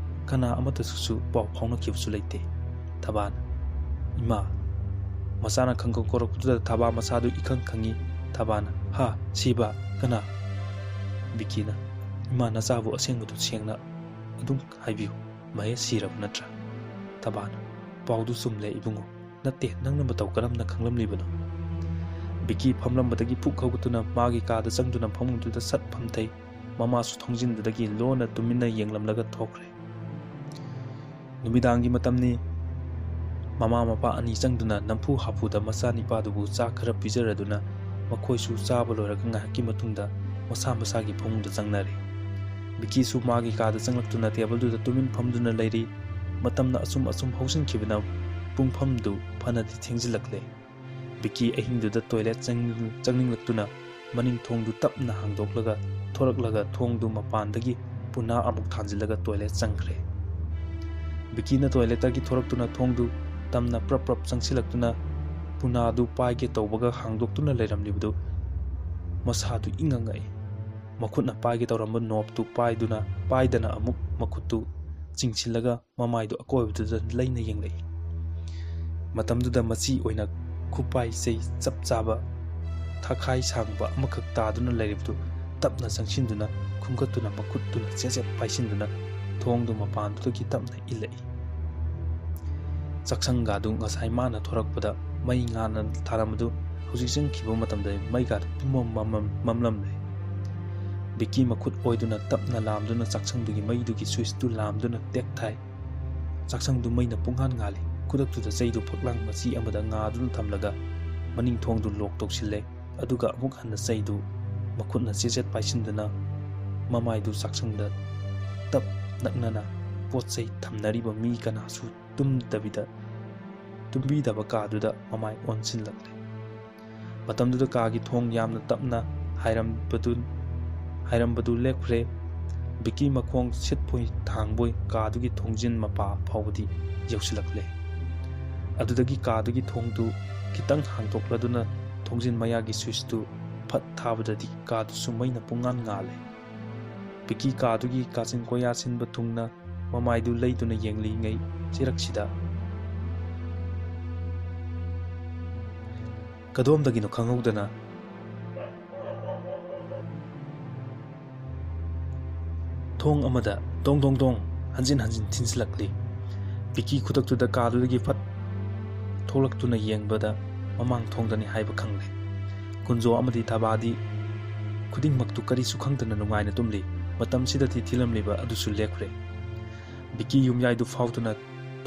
ꯀꯅꯥ ꯑꯃꯠꯇꯁꯨ ꯄꯥꯎ ꯐꯥꯎꯅꯈꯤꯕꯁꯨ ꯂꯩꯇꯦ꯫ ꯊꯕꯥꯅ, "ꯏꯃꯥ꯫" ꯃꯆꯥꯅ ꯈꯪꯀꯧ ꯀꯧꯔꯛꯄꯗꯨꯗ ꯊꯕꯥ ꯃꯁꯥꯗꯨ ꯏꯈꯪ ꯈꯪꯉꯤ꯫ ꯊꯕꯥꯅ, "ꯍꯥ? ꯁꯤꯕ? ꯀꯅꯥ?" ꯕꯤꯀꯤꯅ, "ꯏꯃꯥ, ꯅꯆꯥꯕꯨ ꯑꯁꯦꯡꯕꯗꯨ ꯁꯦꯡꯅ ꯑꯗꯨꯝ ꯍꯥꯏꯕꯤꯌꯨ꯫ ꯃꯍꯦꯁ ꯁꯤꯔꯕ ꯅꯠꯇ꯭ꯔꯥ?" ꯊꯕꯥꯅ, "ꯄꯥꯎꯗꯨ ꯆꯨꯝꯂꯦ ꯏꯕꯨꯡꯉꯣ꯫ ꯅꯠꯇꯦ, ꯅꯪꯅ ꯃꯇꯧ ꯀꯔꯝꯅ ꯈꯪꯂꯝꯂꯤꯕꯅꯣ?" ꯕꯤꯀꯤ ꯐꯝꯂꯝꯕꯗꯒꯤ ꯐꯨꯛ ꯍꯧꯒꯠꯇꯨꯅ ꯃꯥꯒꯤ ꯀꯥꯗ ꯆꯪꯗꯨꯅ ꯐꯃꯨꯡꯗꯨꯗ ꯁꯠ ꯐꯝꯊꯩ꯫ ꯃꯃꯥꯁꯨ ꯊꯣꯡꯖꯤꯟꯗꯨꯗꯒꯤ ꯂꯣꯟꯅ ꯇꯨꯃꯤꯟꯅ ꯌꯦꯡꯂꯝꯂꯒ ꯊꯣꯛꯈ꯭ꯔꯦ꯫ ꯅꯨꯃꯤꯗꯥꯡꯒꯤ ꯃꯇꯝꯅꯤ꯫ ꯃꯃꯥ ꯃꯄꯥ ꯑꯅꯤ ꯆꯪꯗꯨꯅ ꯅꯝꯐꯨ ꯍꯥꯐꯨꯗ ꯃꯆꯥꯅꯤꯄꯥꯗꯨꯕꯨ ꯆꯥꯛ ꯈꯔ ꯄꯤꯖꯔꯗꯨꯅ ꯃꯈꯣꯏꯁꯨ ꯆꯥꯕ ꯂꯣꯏꯔꯒ ꯉꯥꯏꯍꯥꯛꯀꯤ ꯃꯇꯨꯡꯗ ꯃꯁꯥ ꯃꯁꯥꯒꯤ ꯐꯃꯨꯡꯗ ꯆꯪꯅꯔꯦ꯫ ꯕꯤꯀꯤꯁꯨ ꯃꯥꯒꯤ ꯀꯥꯗ ꯆꯪꯂꯛꯇꯨꯅ ꯇꯦꯕꯜꯗꯨꯗ ꯇꯨꯃꯤꯟ ꯐꯝꯗꯨꯅ ꯂꯩꯔꯤ꯫ ꯃꯇꯝꯅ ꯑꯁꯨꯝ ꯑꯁꯨꯝ ꯍꯧꯖꯤꯟꯈꯤꯕꯅ ꯄꯨꯡꯐꯝꯗꯨ ꯐꯅꯗꯤ ꯊꯦꯡꯖꯤꯜꯂꯛꯂꯦ꯫ ꯕꯤꯀꯤ ꯑꯍꯤꯡꯗꯨꯗ ꯇꯣꯏꯂꯦꯠ ꯆꯪ-, ꯆꯪꯅꯤꯡꯂꯛꯇꯨꯅ ꯃꯅꯤꯡ ꯊꯣꯡꯗꯨ ꯇꯞꯅ ꯍꯥꯡꯗꯣꯛꯂꯒ ꯊꯣꯔꯛꯂꯒ ꯊꯣꯡꯗꯨ ꯃꯄꯥꯟꯗꯒꯤ ꯄꯨꯅꯥ ꯑꯃꯨꯛ ꯊꯥꯟꯖꯤꯜꯂꯒ ꯇꯣꯏꯂꯦꯠ ꯆꯪꯈ꯭ꯔꯦ꯫ ꯕꯤꯀꯤꯅ ꯇꯣꯏꯂꯦꯠꯇꯒꯤ ꯊꯣꯔꯛꯇꯨꯅ ꯊꯣꯡꯗꯨ ꯇꯝꯅ ꯄ꯭ꯔꯞ ꯄ꯭ꯔꯞ ꯆꯪꯁꯤꯜꯂꯛꯇꯨꯅ ꯄꯨꯅꯥꯗꯨ ꯄꯥꯏꯒꯦ ꯇꯧꯕꯒ ꯍꯥꯡꯗꯣꯛꯇꯨꯅ ꯂꯩꯔꯝꯂꯤꯕꯗꯨ ꯃꯁꯥꯗꯨ ꯏꯉꯛ ꯉꯛꯏ꯫ ꯃꯈꯨꯠꯅ ꯄꯥꯏꯒꯦ ꯇꯧꯔꯝꯕ ꯅꯣꯞꯇꯨ ꯄꯥꯏꯗꯨꯅ, ꯄꯥꯏꯗꯅ ꯑꯃꯨꯛ ꯃꯈꯨꯠꯇꯨ ꯆꯤꯡꯁꯤꯜꯂꯒ ꯃꯃꯥꯏꯗꯨ ꯑꯀꯣꯏꯕꯗꯨꯗ ꯂꯩꯅ ꯌꯦꯡꯂꯛꯏ꯫ ꯃꯇꯝꯗꯨꯗ ꯃꯆꯤ ꯑꯣꯏꯅ ꯈꯨꯄꯥꯏ ꯆꯩ ꯆꯞ ꯆꯥꯕ ꯊꯥꯈꯥꯏ ꯁꯥꯡꯕ ꯑꯃꯈꯛ ꯇꯥꯗꯨꯅ ꯂꯩꯔꯤꯕꯗꯨ ꯇꯞꯅ ꯆꯪꯁꯤꯟꯗꯨꯅ ꯈꯨꯝꯒꯠꯇꯨꯅ ꯃꯈꯨꯠꯇꯨꯅ ꯆꯦꯠ ꯆꯦꯠ ꯄꯥꯏꯁꯤꯟꯗꯨꯅ ꯊꯣꯡꯗꯨ ꯃꯄꯥꯟꯗꯨꯗꯒꯤ ꯇꯞꯅ ꯏꯜꯂꯛꯏ꯫ ꯆꯥꯛꯁꯪꯒꯥꯗꯨ ꯉꯁꯥꯏ ꯃꯥꯅ ꯊꯣꯔꯛꯄꯗ ꯃꯩ ꯉꯥꯟꯅ ꯊꯥꯔꯝꯕꯗꯨ ꯍꯧꯖꯤꯛ ꯆꯪꯈꯤꯕ ꯃꯇꯝꯗ ꯃꯩꯒꯥꯗꯨ ꯄꯨꯝꯃꯝ ꯃꯝꯃꯝ-, ꯃꯝꯂꯝꯂꯦ꯫ ꯕꯤꯀꯤ ꯃꯈꯨꯠ ꯑꯣꯏꯗꯨꯅ ꯇꯞꯅ ꯂꯥꯝꯗꯨꯅ ꯆꯥꯛꯁꯪꯗꯨꯒꯤ ꯃꯩꯗꯨꯒꯤ ꯁ꯭ꯋꯤꯆꯇꯨ ꯂꯥꯝꯗꯨꯅ ꯇꯦꯛ ꯊꯥꯏ꯫ ꯆꯥꯛꯁꯪꯗꯨ ꯃꯩꯅ ꯄꯨꯡꯉꯥꯟ ꯉꯥꯜꯂꯤ꯫ ꯈꯨꯗꯛꯇꯨꯗ ꯆꯩꯗꯨ ꯐꯛꯂꯥꯡ ꯃꯆꯤ ꯑꯃꯗ ꯉꯥꯗꯨꯅ ꯊꯝꯂꯒ ꯃꯅꯤꯡ ꯊꯣꯡꯗꯨ ꯂꯣꯛ ꯇꯧꯁꯤꯜꯂꯦ꯫ ꯑꯗꯨꯒ ꯑꯃꯨꯛ ꯍꯟꯅ ꯆꯩꯗꯨ ꯃꯈꯨꯠꯅ ꯆꯦꯠ ꯆꯦꯠ ꯄꯥꯏꯁꯤꯟꯗꯨꯅ ꯃꯃꯥꯏꯗꯨ ꯆꯥꯛꯁꯪꯗ ꯇꯞ ꯅꯛꯅꯅ ꯄꯣꯠ ꯆꯩ ꯊꯝꯅꯔꯤꯕ ꯃꯤ ꯀꯅꯥꯁꯨ ꯇꯨꯝꯗꯕꯤꯗ, ꯇꯨꯝꯕꯤꯗꯕ ꯀꯥꯗꯨꯗ ꯃꯃꯥꯏ ꯑꯣꯟꯁꯤꯜꯂꯛꯂꯦ꯫ ꯃꯇꯝꯗꯨꯗ ꯀꯥꯒꯤ ꯊꯣꯡ ꯌꯥꯝꯅ ꯇꯞꯅ ꯍꯥꯏꯔꯝꯕꯗꯨ, ꯍꯥꯏꯔꯝꯕꯗꯨ ꯂꯦꯞꯈ꯭ꯔꯦ꯫ ꯕꯤꯀꯤ ꯃꯈꯣꯡ ꯁꯤꯠꯄꯣꯏ ꯊꯥꯡꯕꯣꯏ ꯀꯥꯗꯨꯒꯤ ꯊꯣꯡꯖꯤꯟ ꯃꯄꯥ ꯐꯥꯎꯕꯗꯤ ꯌꯧꯁꯤꯜꯂꯛꯂꯦ꯫ ꯑꯗꯨꯗꯒꯤ ꯀꯥꯗꯨꯒꯤ ꯊꯣꯡꯗꯨ ꯈꯤꯇꯪ ꯍꯥꯡꯗꯣꯛꯂꯗꯨꯅ ꯊꯣꯡꯖꯤꯟ ꯃꯌꯥꯒꯤ ꯁ꯭ꯋꯤꯆꯇꯨ ꯐꯠ ꯊꯥꯕꯗꯗꯤ ꯀꯥꯗꯨꯁꯨ ꯃꯩꯅ ꯄꯨꯡꯉꯥꯟ ꯉꯥꯜꯂꯦ꯫ ꯕꯤꯀꯤ ꯀꯥꯗꯨꯒꯤ ꯀꯥꯆꯤꯟ ꯀꯣꯌꯥ ꯁꯤꯟꯕ ꯊꯨꯡꯅ ꯃꯃꯥꯏꯗꯨ ꯂꯩꯗꯨꯅ ꯌꯦꯡꯂꯤꯉꯩ ꯆꯩꯔꯛꯁꯤꯗ ꯀꯗꯣꯝꯗꯒꯤꯅꯣ ꯈꯪꯍꯧꯗꯅ ꯊꯣꯡ ꯑꯃꯗ ꯗꯣꯡ ꯗꯣꯡ ꯗꯣꯡ ꯍꯟꯖꯤꯟ ꯍꯟꯖꯤꯟ ꯊꯤꯟꯖꯤꯜꯂꯛꯂꯤ꯫ ꯕꯤꯀꯤ ꯈꯨꯗꯛꯇꯨꯗ ꯀꯥꯗꯨꯗꯒꯤ ꯐꯠ ꯊꯣꯛꯂꯛꯇꯨꯅ ꯌꯦꯡꯕꯗ ꯃꯃꯥꯡ ꯊꯣꯡꯗꯅꯤ ꯍꯥꯏꯕ ꯈꯪꯂꯦ꯫ ꯀꯨꯟꯖꯣ ꯑꯃꯗꯤ ꯊꯕꯥꯗꯤ ꯈꯨꯗꯤꯡꯃꯛꯇꯨ ꯀꯔꯤꯁꯨ ꯈꯪꯗꯅ ꯅꯨꯡꯉꯥꯏꯅ ꯇꯨꯝꯂꯤ꯫ ꯃꯇꯝꯁꯤꯗꯗꯤ ꯊꯤꯜꯂꯝꯂꯤꯕ ꯑꯗꯨꯁꯨ ꯂꯦꯞꯈ꯭ꯔꯦ꯫ ꯕꯤꯀꯤ ꯌꯨꯝꯌꯥꯏꯗꯨ ꯐꯥꯎꯗꯨꯅ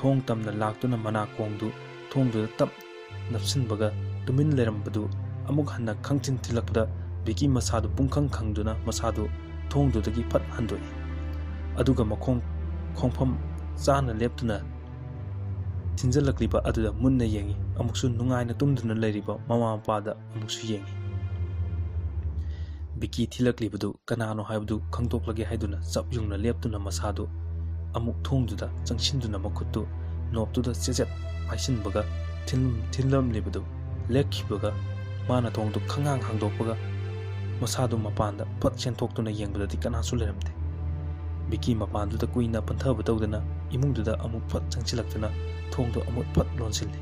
ꯊꯣꯡ ꯇꯝꯅ ꯂꯥꯛꯇꯨꯅ ꯃꯅꯥꯀꯣꯡꯗꯨ ꯊꯣꯡꯗꯨꯗ ꯇꯞ ꯅꯞꯁꯤꯟꯕꯒ ꯇꯨꯃꯤꯟ ꯂꯩꯔꯝꯕꯗꯨ ꯑꯃꯨꯛ ꯍꯟꯅ ꯈꯪꯊꯤꯟ ꯊꯤꯜꯂꯛꯄꯗ ꯕꯤꯀꯤ ꯃꯁꯥꯗꯨ ꯄꯨꯡꯈꯪ ꯈꯪꯗꯨꯅ ꯃꯁꯥꯗꯨ ꯊꯣꯡꯗꯨꯗꯒꯤ ꯐꯠ ꯍꯟꯗꯣꯛꯏ꯫ ꯑꯗꯨꯒ ꯃꯈꯣꯡ ꯈꯣꯡꯐꯝ ꯆꯥꯅ ꯂꯦꯞꯇꯨꯅ ꯊꯤꯟꯖꯜꯂꯛꯂꯤꯕ ꯑꯗꯨꯗ ꯃꯨꯟꯅ ꯌꯦꯡꯏ꯫ ꯑꯃꯨꯛꯁꯨ ꯅꯨꯡꯉꯥꯏꯅ ꯇꯨꯝꯗꯨꯅ ꯂꯩꯔꯤꯕ ꯃꯃꯥ ꯃꯄꯥꯗ ꯑꯃꯨꯛꯁꯨ ꯌꯦꯡꯉꯤ꯫ ꯕꯤꯀꯤ ꯊꯤꯜꯂꯛꯂꯤꯕꯗꯨ ꯀꯅꯥꯅꯣ ꯍꯥꯏꯕꯗꯨ ꯈꯪꯗꯣꯛꯂꯒꯦ ꯍꯥꯏꯗꯨꯅ ꯆꯞ ꯌꯨꯡꯅ ꯂꯦꯞꯇꯨꯅ ꯃꯁꯥꯗꯨ ꯑꯃꯨꯛ ꯊꯣꯡꯗꯨꯗ ꯆꯪꯁꯤꯟꯗꯨꯅ ꯃꯈꯨꯠꯇꯨ ꯅꯣꯞꯇꯨꯗ ꯆꯦꯆꯦꯠ ꯄꯥꯏꯁꯤꯟꯕꯒ ꯊꯤꯜ-, ꯊꯤꯜꯂꯝꯂꯤꯕꯗꯨ ꯂꯦꯞꯈꯤꯕꯒ ꯃꯥꯅ ꯊꯣꯡꯗꯨ ꯈꯪꯍꯥꯡ ꯍꯥꯡꯗꯣꯛꯄꯒ ꯃꯁꯥꯗꯨ ꯃꯄꯥꯟꯗ ꯐꯠ ꯆꯦꯟꯊꯣꯛꯇꯨꯅ ꯌꯦꯡꯕꯗꯗꯤ ꯀꯅꯥꯁꯨ ꯂꯩꯔꯝꯗꯦ꯫ ꯕꯤꯀꯤ ꯃꯄꯥꯟꯗꯨꯗ ꯀꯨꯏꯅ ꯄꯟꯊꯕ ꯇꯧꯗꯅ ꯏꯃꯨꯡꯗꯨꯗ ꯑꯃꯨꯛ ꯐꯠ ꯆꯪꯁꯤꯜꯂꯛꯇꯨꯅ ꯊꯣꯡꯗꯨ ꯑꯃꯨꯛ ꯐꯠ ꯂꯣꯟꯁꯤꯜꯂꯤ꯫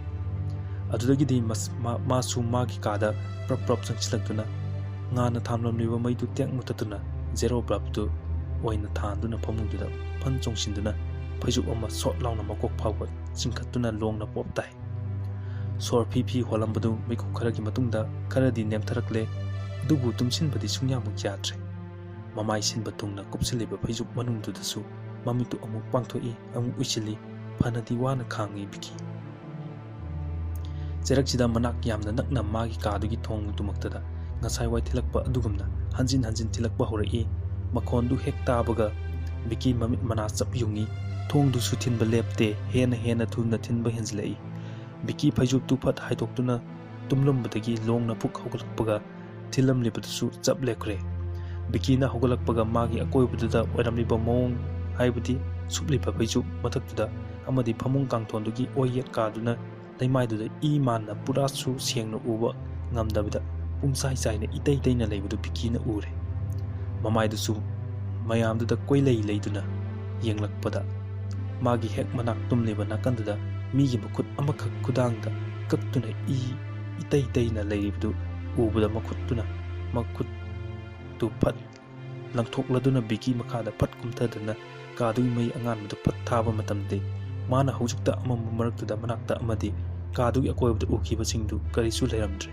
ꯑꯗꯨꯗꯒꯤꯗꯤ ꯃꯁ-, ꯃꯥ-, ꯃꯥꯁꯨ ꯃꯥꯒꯤ ꯀꯥꯗ ꯄ꯭ꯔꯞ ꯄ꯭ꯔꯞ ꯆꯪꯁꯤꯜꯂꯛꯇꯨꯅ ꯉꯥꯅ ꯊꯥꯟꯂꯝꯂꯤꯕ ꯃꯩꯗꯨ ꯇꯦꯛ ꯃꯨꯊꯠꯇꯨꯅ zero bulb ꯇꯨ ꯑꯣꯏꯅ ꯊꯥꯟꯗꯨꯅ ꯐꯃꯨꯡꯗꯨꯗ ꯐꯟ ꯆꯣꯡꯁꯤꯟꯗꯨꯅ ꯐꯩꯖꯨꯞ ꯑꯃ ꯁꯣꯠ ꯂꯥꯎꯅ ꯃꯀꯣꯛ ꯐꯥꯎꯕ ꯆꯤꯡꯈꯠꯇꯨꯅ ꯂꯣꯡꯅ ꯄꯣꯞ ꯇꯥꯏ꯫ ꯁꯣꯔ ꯐꯤ ꯐꯤ ꯍꯣꯜꯂꯝꯕꯗꯨ ꯃꯤꯀꯨꯞ ꯈꯔꯒꯤ ꯃꯇꯨꯡꯗ ꯈꯔꯗꯤ ꯅꯦꯝꯊꯔꯛꯂꯦ, ꯑꯗꯨꯕꯨ ꯇꯨꯝꯁꯤꯟꯕꯗꯤ ꯁꯨꯡꯌꯥꯃꯛ ꯌꯥꯗ꯭ꯔꯦ꯫ ꯃꯃꯥꯏ ꯁꯤꯟꯕ ꯊꯨꯡꯅ ꯀꯨꯞꯁꯤꯜꯂꯤꯕ ꯐꯩꯖꯨꯞ ꯃꯅꯨꯡꯗꯨꯗꯁꯨ ꯃꯃꯤꯠꯇꯨ ꯑꯃꯨꯛ ꯄꯥꯡꯊꯣꯛꯏ, ꯑꯃꯨꯛ ꯎꯏꯁꯤꯜꯂꯤ, ꯐꯅꯗꯤ ꯋꯥꯅ ꯈꯥꯡꯉꯤ ꯕꯤꯀꯤ꯫ ꯆꯩꯔꯛꯁꯤꯗ ꯃꯅꯥꯛ ꯌꯥꯝꯅ ꯅꯛꯅ ꯃꯥꯒꯤ ꯀꯥꯗꯨꯒꯤ ꯊꯣꯡꯗꯨꯃꯛꯇꯗ ꯉꯁꯥꯏ ꯋꯥꯏ ꯊꯤꯜꯂꯛꯄ ꯑꯗꯨꯒꯨꯝꯅ ꯍꯟꯖꯤꯟ ꯍꯟꯖꯤꯟ ꯊꯤꯜꯂꯛꯄ ꯍꯧꯔꯛꯏ꯫ ꯃꯈꯣꯟꯗꯨ ꯍꯦꯛ ꯇꯥꯕꯒ ꯕꯤꯀꯤ ꯃꯃꯤꯠ ꯃꯅꯥ ꯆꯞ ꯌꯨꯡꯏ꯫ ꯊꯣꯡꯗꯨꯁꯨ ꯊꯤꯟꯕ ꯂꯦꯞꯇꯦ, ꯍꯦꯟꯅ ꯍꯦꯟꯅ ꯊꯨꯅ ꯊꯤꯟꯕ ꯍꯦꯟꯖꯤꯜꯂꯛꯏ꯫ ꯕꯤꯀꯤ ꯐꯩꯖꯨꯞꯇꯨ ꯐꯠ ꯍꯥꯏꯗꯣꯛꯇꯨꯅ ꯇꯨꯝꯂꯝꯕꯗꯒꯤ ꯂꯣꯡꯅ ꯐꯨꯛ ꯍꯧꯒꯠꯂꯛꯄꯒ ꯊꯤꯜꯂꯝꯂꯤꯕꯗꯨꯁꯨ ꯆꯞ ꯂꯦꯞꯈ꯭ꯔꯦ꯫ ꯕꯤꯀꯤꯅ ꯍꯧꯒꯠꯂꯛꯄꯒ ꯃꯥꯒꯤ ꯑꯀꯣꯏꯕꯗꯨꯗ ꯑꯣꯏꯔꯝꯂꯤꯕ ꯃꯑꯣꯡ, ꯍꯥꯏꯕꯗꯤ ꯁꯨꯞꯂꯤꯕ ꯐꯩꯖꯨꯞ ꯃꯊꯛꯇꯨꯗ ꯑꯃꯗꯤ ꯐꯃꯨꯡ ꯀꯥꯡꯊꯣꯟꯗꯨꯒꯤ ꯑꯣꯏ ꯌꯦꯠ ꯀꯥꯗꯨꯅ ꯂꯩꯃꯥꯏꯗꯨꯗ ꯏ ꯃꯥꯟꯅ ꯄꯨꯔꯥꯁꯨ ꯁꯦꯡꯅ ꯎꯕ ꯉꯝꯗꯕꯤꯗ ꯄꯨꯡꯆꯥꯏ ꯆꯥꯏꯅ ꯏꯇꯩ ꯇꯩꯅ ꯂꯩꯕꯗꯨ ꯕꯤꯀꯤꯅ ꯎꯔꯦ꯫ ꯃꯃꯥꯏꯗꯨꯁꯨ ꯃꯌꯥꯝꯗꯨꯗ ꯀꯣꯏꯂꯩ ꯂꯩꯗꯨꯅ ꯌꯦꯡꯂꯛꯄꯗ ꯃꯥꯒꯤ ꯍꯦꯛ ꯃꯅꯥꯛ ꯇꯨꯝꯂꯤꯕ ꯅꯥꯀꯟꯗꯨꯗ ꯃꯤꯒꯤ ꯃꯈꯨꯠ ꯑꯃꯈꯛ ꯈꯨꯗꯥꯡꯗ ꯀꯛꯇꯨꯅ ꯏ ꯏꯇꯩ ꯇꯩꯅ ꯂꯩꯔꯤꯕꯗꯨ ꯎꯕꯗ ꯃꯈꯨꯠꯇꯨꯅ, ꯃꯈꯨꯠꯇꯨ ꯐꯠ ꯂꯪꯊꯣꯛꯂꯗꯨꯅ ꯕꯤꯀꯤ ꯃꯈꯥꯗ ꯐꯠ ꯀꯨꯝꯊꯗꯨꯅ ꯀꯥꯗꯨꯒꯤ ꯃꯩ ꯑꯉꯥꯟꯕꯗꯨ ꯐꯠ ꯊꯥꯕ ꯃꯇꯝꯗꯗꯤ ꯃꯥꯅ ꯍꯧꯖꯤꯛꯇ ꯑꯃꯝꯕ ꯃꯔꯛꯇꯨꯗ ꯃꯅꯥꯛꯇ ꯑꯃꯗꯤ ꯀꯥꯗꯨꯒꯤ ꯑꯀꯣꯏꯕꯗ ꯎꯈꯤꯕꯁꯤꯡꯗꯨ ꯀꯔꯤꯁꯨ ꯂꯩꯔꯝꯗ꯭ꯔꯦ꯫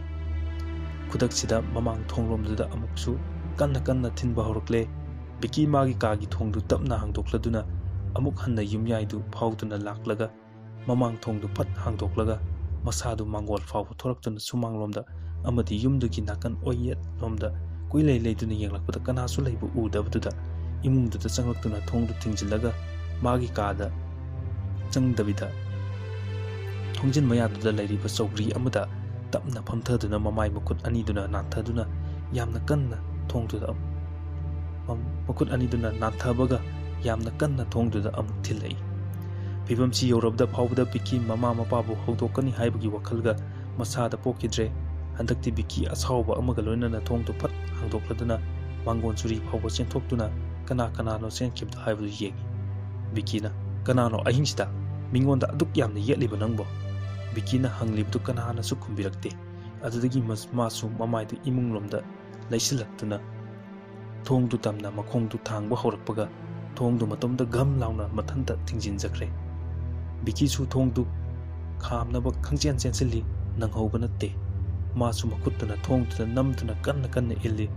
ꯈꯨꯗꯛꯁꯤꯗ ꯃꯃꯥꯡ ꯊꯣꯡꯂꯣꯝꯗꯨꯗ ꯑꯃꯨꯛꯁꯨ ꯀꯟꯅ ꯀꯟꯅ ꯊꯤꯟꯕ ꯍꯧꯔꯛꯂꯦ꯫ ꯕꯤꯀꯤ ꯃꯥꯒꯤ ꯀꯥꯒꯤ ꯊꯣꯡꯗꯨ ꯇꯞꯅ ꯍꯥꯡꯗꯣꯛꯂꯗꯨꯅ ꯑꯃꯨꯛ ꯍꯟꯅ ꯌꯨꯝꯌꯥꯏꯗꯨ ꯐꯥꯎꯗꯨꯅ ꯂꯥꯛꯂꯒ ꯃꯃꯥꯡ ꯊꯣꯡꯗꯨ ꯐꯠ ꯍꯥꯡꯗꯣꯛꯂꯒ ꯃꯁꯥꯗꯨ ꯃꯥꯡꯒꯣꯜ ꯐꯥꯎꯕ ꯊꯣꯔꯛꯇꯨꯅ ꯁꯨꯃꯥꯡꯂꯣꯝꯗ ꯑꯃꯗꯤ ꯌꯨꯝꯗꯨꯒꯤ ꯅꯥꯀꯟ ꯑꯣꯏꯌꯦꯠꯂꯣꯝꯗ ꯀꯨꯏꯂꯩ ꯂꯩꯗꯨꯅ ꯌꯦꯡꯂꯛꯄꯗ ꯀꯅꯥꯁꯨ ꯂꯩꯕ ꯎꯗꯕꯗꯨꯗ ꯏꯃꯨꯡꯗꯨꯗ ꯆꯪꯂꯛꯇꯨꯅ ꯊꯣꯡꯗꯨ ꯊꯤꯡꯖꯤꯜꯂꯒ ꯃꯥꯒꯤ ꯀꯥꯗ ꯆꯪꯗꯕꯤꯗ ꯊꯣꯡꯖꯤꯟ ꯃꯌꯥꯗꯨꯗ ꯂꯩꯔꯤꯕ ꯆꯧꯀ꯭ꯔꯤ ꯑꯃꯗ ꯇꯞꯅ ꯐꯝꯊꯗꯨꯅ ꯃꯃꯥꯏ ꯃꯈꯨꯠ ꯑꯅꯤꯗꯨꯅ ꯅꯥꯟꯊꯗꯨꯅ ꯌꯥꯝꯅ ꯀꯟꯅ ꯊꯣꯡꯗꯨꯗ ꯑꯃ-, ꯃꯝ-, ꯃꯈꯨꯠ ꯑꯅꯤꯗꯨꯅ ꯅꯥꯟꯊꯕꯒ ꯌꯥꯝꯅ ꯀꯟꯅ ꯊꯣꯡꯗꯨꯗ ꯑꯃꯨꯛ ꯊꯤꯜꯂꯛꯏ꯫ ꯐꯤꯕꯝꯁꯤ ꯌꯧꯔꯕꯗ ꯐꯥꯎꯕꯗ ꯕꯤꯀꯤ ꯃꯃꯥ ꯃꯄꯥꯕꯨ ꯍꯧꯗꯣꯛꯀꯅꯤ ꯍꯥꯏꯕꯒꯤ ꯋꯥꯈꯜꯒ ꯃꯁꯥꯗ ꯄꯣꯛꯈꯤꯗ꯭ꯔꯦ꯫ ꯍꯟꯗꯛꯇꯤ ꯕꯤꯀꯤ ꯑꯁꯥꯎꯕ ꯑꯃꯒ ꯂꯣꯏꯅꯅ ꯊꯣꯡꯗꯨ ꯐꯠ ꯍꯥꯡꯗꯣꯛꯂꯗꯨꯅ ꯃꯥꯡꯒꯣꯟ ꯆꯨꯔꯤ ꯐꯥꯎꯕ ꯆꯦꯟꯊꯣꯛꯇꯨꯅ ꯀꯅꯥ ꯀꯅꯥꯅꯣ ꯆꯦꯟꯈꯤꯕꯗꯣ ꯍꯥꯏꯕꯗꯨ ꯌꯦꯡꯏ꯫ ꯕꯤꯀꯤꯅ, "ꯀꯅꯥꯅꯣ ꯑꯍꯤꯡꯁꯤꯗ ꯃꯤꯉꯣꯟꯗ ꯑꯗꯨꯛ ꯌꯥꯝꯅ ꯌꯦꯠꯂꯤꯕ ꯅꯪꯕꯣ?" ꯕꯤꯀꯤꯅ ꯍꯪꯂꯤꯕꯗꯨ ꯀꯅꯥꯅꯁꯨ ꯈꯨꯝꯕꯤꯔꯛꯇꯦ꯫ ꯑꯗꯨꯗꯒꯤ ꯃꯁ-, ꯃꯥꯁꯨ ꯃꯃꯥꯏꯗꯨ ꯏꯃꯨꯡꯂꯣꯝꯗ ꯂꯩꯁꯤꯜꯂꯛꯇꯨꯅ ꯊꯣꯡꯗꯨ ꯇꯝꯅ ꯃꯈꯣꯡꯗꯨ ꯊꯥꯡꯕ ꯍꯧꯔꯛꯄꯒ ꯊꯣꯡꯗꯨ ꯃꯇꯣꯝꯇ ꯒꯝ ꯂꯥꯎꯅ ꯃꯊꯟꯇ ꯊꯤꯡꯖꯤꯟꯖꯈ꯭ꯔꯦ꯫ ꯕꯤꯀꯤꯁꯨ ꯊꯣꯡꯗꯨ ꯈꯥꯝꯅꯕ ꯈꯪꯆꯦꯟ ꯆꯦꯟꯁꯤꯜꯂꯤ, ꯅꯪꯍꯧꯕ ꯅꯠꯇꯦ꯫ ꯃꯥꯁꯨ ꯃꯈꯨꯠꯇꯨꯅ ꯊꯣꯡꯗꯨꯗ ꯅꯝꯗꯨꯅ ꯀꯟꯅ ꯀꯟꯅ ꯏꯜꯂꯤ꯫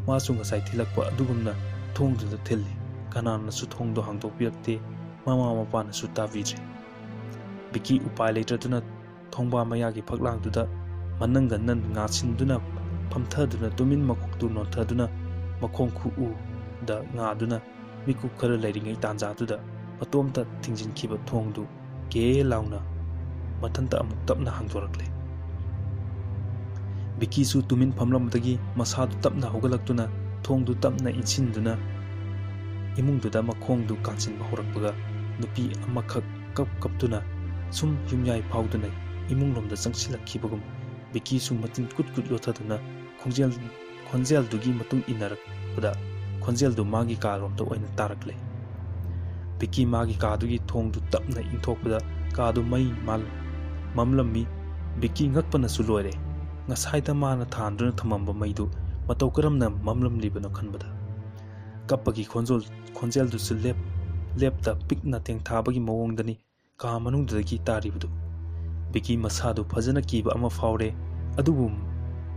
ꯃꯥꯁꯨ ꯉꯁꯥꯏ ꯊꯤꯜꯂꯛꯄ ꯑꯗꯨꯒꯨꯝꯅ ꯊꯣꯡꯗꯨꯗ ꯊꯤꯜꯂꯤ꯫ ꯀꯅꯥꯅꯁꯨ ꯊꯣꯡꯗꯨ ꯍꯥꯡꯗꯣꯛꯄꯤꯔꯛꯇꯦ꯫ ꯃꯃꯥ ꯃꯄꯥꯅꯁꯨ ꯇꯥꯕꯤꯗ꯭ꯔꯦ꯫ ꯕꯤꯀꯤ ꯎꯄꯥꯏ ꯂꯩꯇ꯭ꯔꯗꯨꯅ ꯊꯣꯡꯕꯥ ꯃꯌꯥꯒꯤ ꯐꯛꯂꯥꯡꯗꯨꯗ ꯃꯅꯪꯒꯟꯅ ꯉꯥꯁꯤꯟꯗꯨꯅ ꯐꯝꯊꯗꯨꯅ ꯇꯨꯃꯤꯟ ꯃꯀꯣꯛꯇꯨ ꯅꯣꯟꯊꯗꯨꯅ ꯃꯈꯣꯡ ꯈꯨꯎꯗ ꯉꯥꯗꯨꯅ ꯃꯤꯀꯨꯞ ꯈꯔ ꯂꯩꯔꯤꯉꯩ ꯇꯥꯟꯖꯥꯗꯨꯗ ꯃꯇꯣꯝꯇ ꯊꯤꯡꯖꯤꯟꯈꯤꯕ ꯊꯣꯡꯗꯨ ꯒꯦ ꯂꯥꯎꯅ ꯃꯊꯟꯇ ꯑꯃꯨꯛ ꯇꯞꯅ ꯍꯥꯡꯗꯣꯔꯛꯂꯦ꯫ ꯕꯤꯀꯤꯁꯨ ꯇꯨꯃꯤꯟ ꯐꯝꯂꯝꯕꯗꯒꯤ ꯃꯁꯥꯗꯨ ꯇꯞꯅ ꯍꯧꯒꯠꯂꯛꯇꯨꯅ ꯊꯣꯡꯗꯨ ꯇꯞꯅ ꯏꯟꯁꯤꯟꯗꯨꯅ ꯏꯃꯨꯡꯗꯨꯗ ꯃꯈꯣꯡꯗꯨ ꯀꯥꯟꯁꯤꯟꯕ ꯍꯧꯔꯛꯄꯒ ꯅꯨꯄꯤ ꯑꯃꯈꯛ ꯀꯞ ꯀꯞꯇꯨꯅ ꯁꯨꯝ ꯌꯨꯝꯌꯥꯏ ꯐꯥꯎꯗꯨꯅ ꯏꯃꯨꯡꯂꯣꯝꯗ ꯆꯪꯁꯤꯜꯂꯛꯈꯤꯕꯒꯨꯝ ꯕꯤꯀꯤꯁꯨ ꯃꯇꯤꯟ ꯀꯨꯠ ꯀꯨꯠ ꯂꯣꯊꯗꯨꯅ ꯈꯣꯡꯖꯦꯜ, ꯈꯣꯟꯖꯦꯜꯗꯨꯒꯤ ꯃꯇꯨꯡ ꯏꯟꯅꯔꯛꯄꯗ ꯈꯣꯟꯖꯦꯜꯗꯨ ꯃꯥꯒꯤ ꯀꯥꯔꯣꯝꯗ ꯑꯣꯏꯅ ꯇꯥꯔꯛꯂꯦ꯫ ꯕꯤꯀꯤ ꯃꯥꯒꯤ ꯀꯥꯗꯨꯒꯤ ꯊꯣꯡꯗꯨ ꯇꯞꯅ ꯏꯟꯊꯣꯛꯄꯗ ꯀꯥꯗꯨ ꯃꯩ ꯃꯥꯜ-, ꯃꯝꯂꯝꯃꯤ꯫ ꯕꯤꯀꯤ ꯉꯛꯄꯅꯁꯨ ꯂꯣꯏꯔꯦ꯫ ꯉꯁꯥꯏꯗ ꯃꯥꯅ ꯊꯥꯟꯗꯨꯅ ꯊꯝꯃꯝꯕ ꯃꯩꯗꯨ ꯃꯇꯧ ꯀꯔꯝꯅ ꯃꯝꯂꯝꯂꯤꯕꯅꯣ ꯈꯟꯕꯗ ꯀꯞꯄꯒꯤ ꯈꯣꯟꯖꯣꯜ, ꯈꯣꯟꯖꯦꯜꯗꯨꯁꯨ ꯂꯦꯞ-, ꯂꯦꯞꯇ ꯄꯤꯛꯅ ꯇꯦꯡꯊꯥꯕꯒꯤ ꯃꯑꯣꯡꯗꯅꯤ ꯀꯥ ꯃꯅꯨꯡꯗꯨꯗꯒꯤ ꯇꯥꯔꯤꯕꯗꯨ꯫ ꯕꯤꯀꯤ ꯃꯁꯥꯗꯨ ꯐꯖꯅ ꯀꯤꯕ ꯑꯃ ꯐꯥꯎꯔꯦ꯫ ꯑꯗꯨꯕꯨ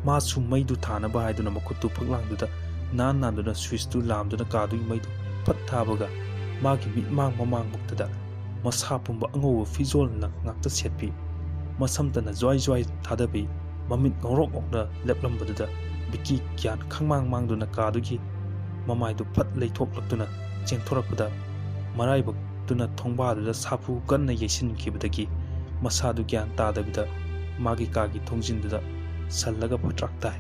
ꯃꯥꯁꯨ ꯃꯩꯗꯨ ꯊꯥꯅꯕ ꯍꯥꯏꯗꯨꯅ ꯃꯈꯨꯠꯇꯨ ꯐꯛꯂꯥꯡꯗꯨꯗ ꯅꯥꯟ ꯅꯥꯟꯗꯨꯅ ꯁ꯭ꯋꯤꯆꯇꯨ ꯂꯥꯝꯗꯨꯅ ꯀꯥꯗꯨꯒꯤ ꯃꯩꯗꯨ ꯐꯠ ꯊꯥꯕꯒ ꯃꯥꯒꯤ ꯃꯤꯠꯃꯥꯡ ꯃꯃꯥꯡꯃꯛꯇꯗ ꯃꯁꯥ ꯄꯨꯝꯕ ꯑꯉꯧꯕ ꯐꯤꯖꯣꯜꯅ ꯉꯥꯛꯇ ꯁꯦꯠꯄꯤ, ꯃꯁꯝꯇꯅ ꯖ꯭ꯋꯥꯏ ꯖ꯭ꯋꯥꯏ ꯊꯥꯗꯕꯤ, ꯃꯃꯤꯠ ꯉꯧꯔꯣꯛ ꯉꯧꯅ ꯂꯦꯞꯂꯝꯕꯗꯨꯗ ꯕꯤꯀꯤ ꯒ꯭ꯌꯥꯟ ꯈꯪꯃꯥꯡ ꯃꯥꯡꯗꯨꯅ ꯀꯥꯗꯨꯒꯤ ꯃꯃꯥꯏꯗꯨ ꯐꯠ ꯂꯩꯊꯣꯛꯂꯛꯇꯨꯅ ꯆꯦꯟꯊꯣꯔꯛꯄꯗ ꯃꯔꯥꯏꯕꯛꯇꯨꯅ ꯊꯣꯡꯕꯥꯗꯨꯗ ꯁꯥꯐꯨ ꯀꯟꯅ ꯌꯩꯁꯤꯟꯈꯤꯕꯗꯒꯤ ꯃꯁꯥꯗꯨ ꯒ꯭ꯌꯥꯟ ꯇꯥꯗꯕꯤꯗ ꯃꯥꯒꯤ ꯀꯥꯒꯤ ꯊꯣꯡꯖꯤꯟꯗꯨꯗ ꯁꯜꯂꯒ ꯐꯠꯇ꯭ꯔꯥꯛ ꯇꯥꯏ꯫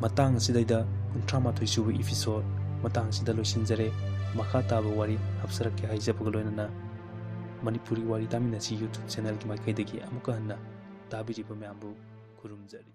ꯃꯇꯥꯡ ꯑꯁꯤꯗꯩꯗ ꯀꯨꯟꯊ꯭ꯔꯥ ꯃꯥꯊꯣꯏ ꯁꯨꯕ episode ꯃꯇꯥꯡ ꯑꯁꯤꯗ ꯂꯣꯏꯁꯤꯟꯖꯔꯦ꯫ ꯃꯈꯥ ꯇꯥꯕ ꯋꯥꯔꯤ ꯍꯥꯞꯆꯔꯛꯀꯦ ꯍꯥꯏꯖꯕꯒ ꯂꯣꯏꯅꯅ ꯃꯅꯤꯄꯨꯔꯤ ꯋꯥꯔꯤ ꯇꯥꯃꯤꯟꯅꯁꯤ YouTube channelꯒꯤ ꯃꯥꯏꯀꯩꯗꯒꯤ ꯑꯃꯨꯛꯀ ꯍꯟꯅ ꯇꯥꯕꯤꯔꯤꯕ ꯃꯌꯥꯝꯕꯨ ꯈꯨꯔꯨꯝꯖꯔꯤ꯫